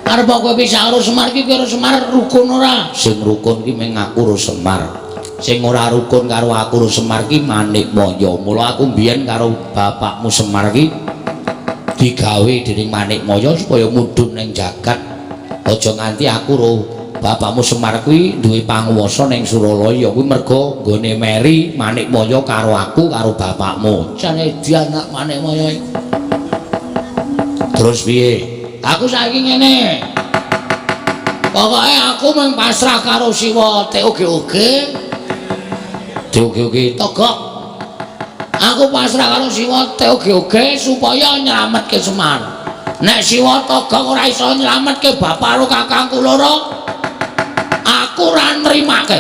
Arep kowe pisah karo Semar ki karo Semar rukun ora? Sing rukun ki mung aku karo Semar. Sing ora rukun karo aku karo Semar ki Manikmaya. Mula aku mbiyen karo bapakmu Semar ki digawe dening Manikmaya supaya mudhun ning jagat. Aja nganti aku karo bapakmu Semar kuwi duwe panguwasa ning Suralaya kuwi mergo nggone meri Manikmaya karo aku karo bapakmu. Jane dia anak Manikmaya. Terus piye? Aku saiki ngene. Pokoke aku mung pasrah karo Siwa TOGOG. TOGOG Togok. Aku pasrah karo Siwa TOGOG supaya nyelametke Semar. Nek Siwa Togok ora iso nyelametke bapak karo kakangku loro, aku ora nrimake.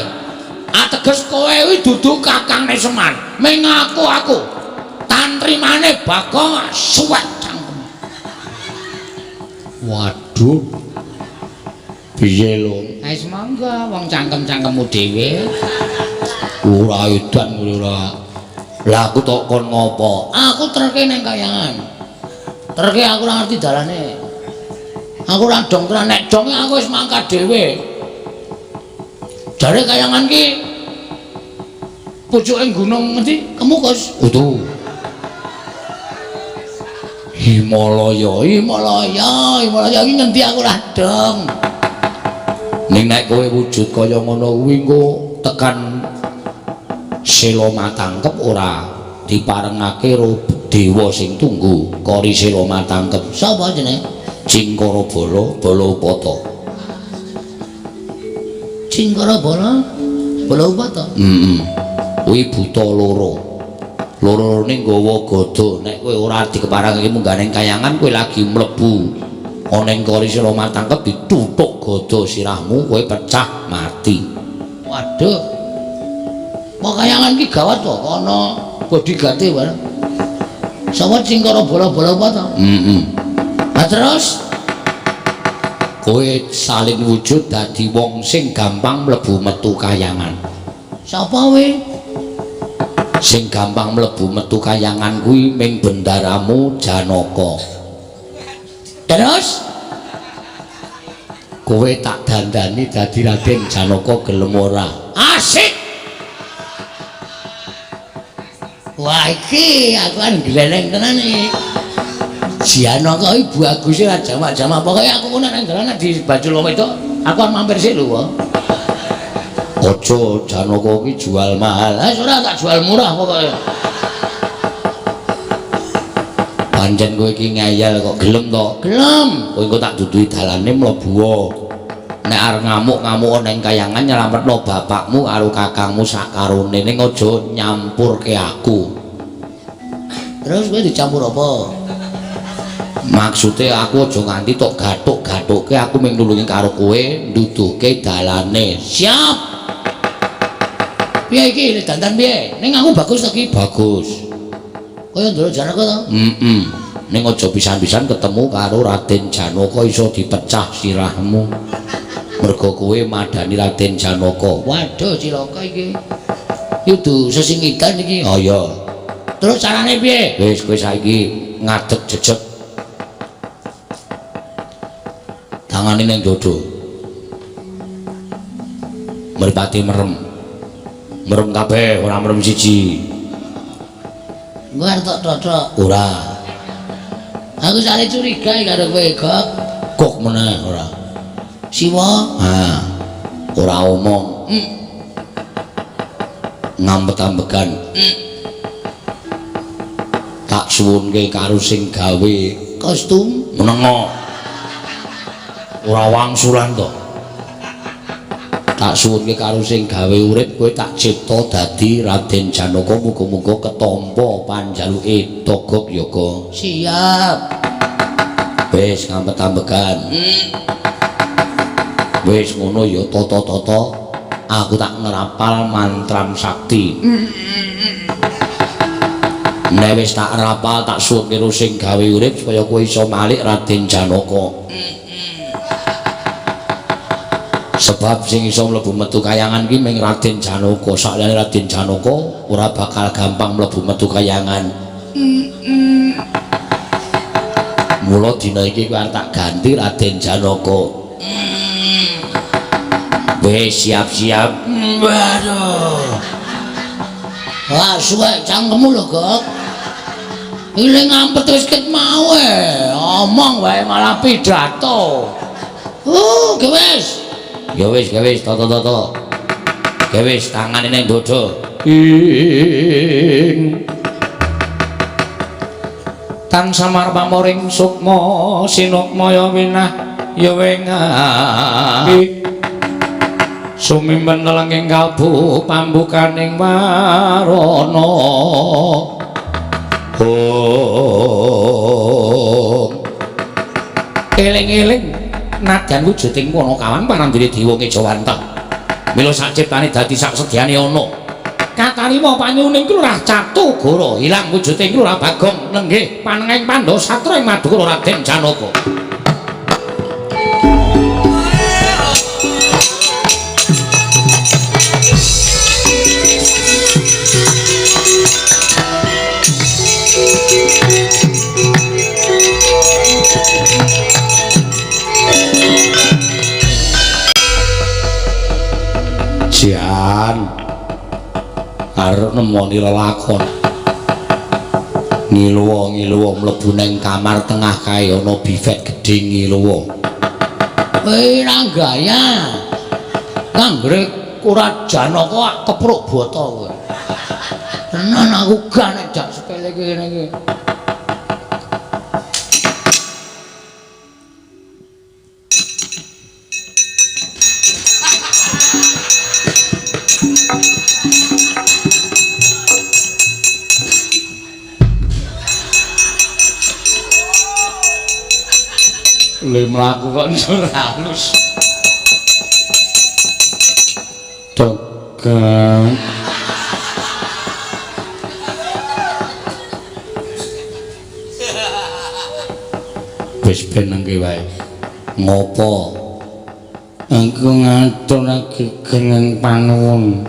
Ateges kowe kuwi dudu kakangne Semar. Ming aku. Tantrimane Bagong suwek cangkem. Waduh. Piye lho? Wis monggo wong cangkem-cangkemmu dhewe. Ora edan ora. Lah aku tok kon ngopo? Aku terke ning kayangan. Terke aku ora ngerti dalane. Aku ora dong tenan, nek dong aku wis mangkat dhewe. Jare kayangan ki pucuke gunung ngendi? Kemukus. Utuh. Himalaya, Himalaya, Himalaya iki ngendi aku ora dong. Ning nek kowe wujud kaya ngono kuwi engko tekan Sela Matangkep ora diparengake karo dewa sing tunggu kori Sela Matangkep. Sapa jenenge? Cingkara Bala, Bala Upata. Cingkara Bala, Bala Upata. Heeh. Kuwi buta loro. Loro-lorone nggawa gada. Nek kowe ora dikeparengake munggah ning kayangan kowe lagi mlebu Ana ing kali sira matangkep dituthuk gada sirahmu kowe pecah mati. Waduh. Kok kayangan iki gawat to, ana bodyguard-e bareng. Sapa sing karo bola-bola apa to? Heeh. Lah terus kowe salin wujud dadi wong sing gampang mlebu metu kayangan. Sapa kowe? Sing gampang mlebu metu kayangan kuwi ming bendaramu Janaka. Terus kowe tak dandani dadi Raden Janaka gelem ora? Asik. Wah iki aku kan gleleng tenan iki. Janaka iki baguse ra jamak-jamak. Pokoke aku ngono nang dalan di bajul wong wedok, aku arep mampir sik lho. Aja Janaka iki jual mahal. Ah ora tak jual murah pokoke. Pancen kowe iki ngeyel kok gelem to? Gelem. Kowe engko tak duduhi dalane mlebu. Nek arep ngamuk-ngamuk ning kayangan nyelametno bapakmu karo kakangmu sakarone ning aja nyampurke aku. Terus kowe dicampur apa? Maksude aku aja nganti tok gathuk-gathukke, aku mung nulungi karo kowe nduduhke dalane. Siap. Piye iki dandan piye? Ning aku bagus to iki? Bagus. Kaya Ndara Janaka to? Heeh. Ning aja pisan-pisan ketemu karo Raden Janaka iso dipecah sirahmu. Mergo kowe madani Raden Janaka. Waduh cilaka iki. Iki sesingitan iki. Oh iya. Terus carane piye? Wis kowe saiki ngadeg jejeg. Tangane ning dodo. Mripate merem. Merem kabeh, ora merem siji. Engko arep tok totok. Ora. Aku sale curiga karo kowe, Gok. Kok meneh ora. Siwa? Ha. Ora omong. Ngambet-ambekan. Tak suwunke karo sing gawe kostum menengo. Ora wangsulan to. Tak suwunke karo sing gawe urip kowe tak cipta dadi Raden Janaka, muga-muga ketampa panjaluke Togog Yoga. Siap. Wis ngambet-ambekan. Wis ngono ya tata-tata aku tak ngrapal mantram sakti. Nek wis tak rapal tak suwunke karo sing gawe urip supaya kowe iso malik Raden Janaka. Sebab sing iso mlebu metu kayangan ki ming Raden Janaka. Sakliyane Raden Janaka ora bakal gampang mlebu metu kayangan. Mula dina iki kowe arep tak ganti Raden Janaka. Wis siap-siap. Waduh. Wah, suwek cangkemmu lho, Gok. Iki ngampet wis ket mau e. Omong wae malah pidato. Ge wis. Ya wis, ya wis, toto-toto. Ya wis, tangane ning dodo. Ing tan samar pamoring sukma sinukmaya winah ya wengahi sumimpen lenging kalbu pambukaning warana. Om eling-eling nadyan wujuding Panakawan parandene dewa ngejawantah. Mila saciptane dadi sak sedyane ana. Katarima panyuning Lurah Catugara ilang wujuding Lurah Bagong nenggih panenging Pandhasatra ing Madukara Raden Janaka. Jan arep nemoni lelakon ngiluwa-ngiluwa mlebu nang kamar tengah kae ana bifet gedhe ngiluwa. Kowe ra gaya. Anggere ora Janaka kepruk bata kowe. Tenan aku gak nek jak sepele kene iki. Le mlaku kok njur halus. Togok. Wis ben nangke wae. Ngopo? Aku ngaturake geneng panuwun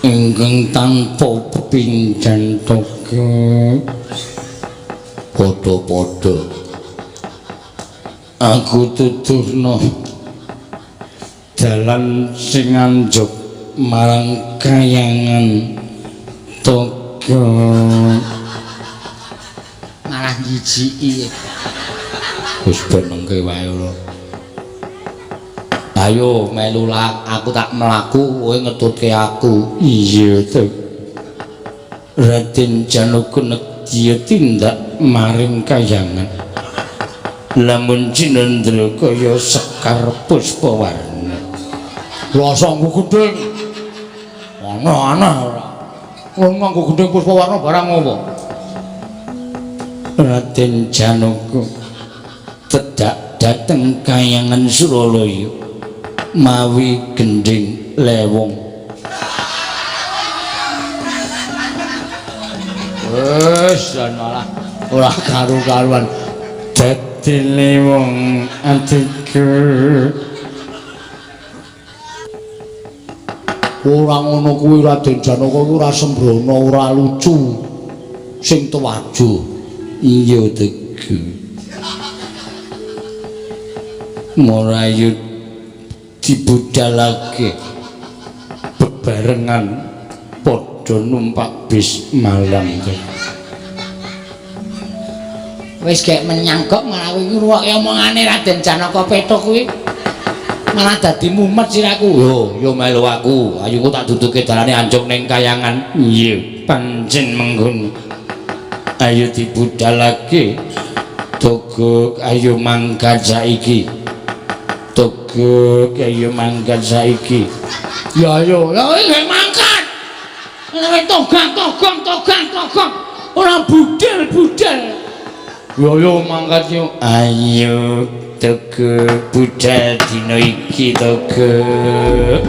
ingkang tanpa pepindhan Togok. Padha-padha. Aku tuturno dalan sing anjuk marang kayangan Togok. Malah jijiki. Wis ben mengke wae ora. Ayo melu lak, aku tak mlaku kowe ngetutke aku. Iya to. Raden Janaka nedya tindak maring kayangan. Lamun cinendra kaya sekar puspawarna. Rasa nggo gendhing. Ana-ana ora. Wong nganggo gendhing puspawarna barang apa? Raden Janaka tedak dateng kayangan Suralaya mawi gendhing lewong. Wis jan malah ora karu-karuan. Dadi lewong atiku. Ora ngono kuwi Raden Janaka kuwi ora sembrono, ora lucu. Sing tuwajo. Iya Teguh. Marayu dibudalake bebarengan padha numpak bis malam. Wis gek menyang kok malah kuwi ngrungokke omongane Raden Janaka Petuk kuwi. Malah dadi mumet siraku. Yo, yo melu aku. Ayo ku tak duduke dalane anjuk ning kayangan. Iya, pancen mengkono. Ayo dibudalake. Togok ayo mangkat saiki. Togok ayo mangkat saiki. Ya ayo, ya iki mangkat. Ora togang togang togang togang. Ora budal-budal. Ya ayo mangkat yo. Ayo Togok budal dina iki Togok.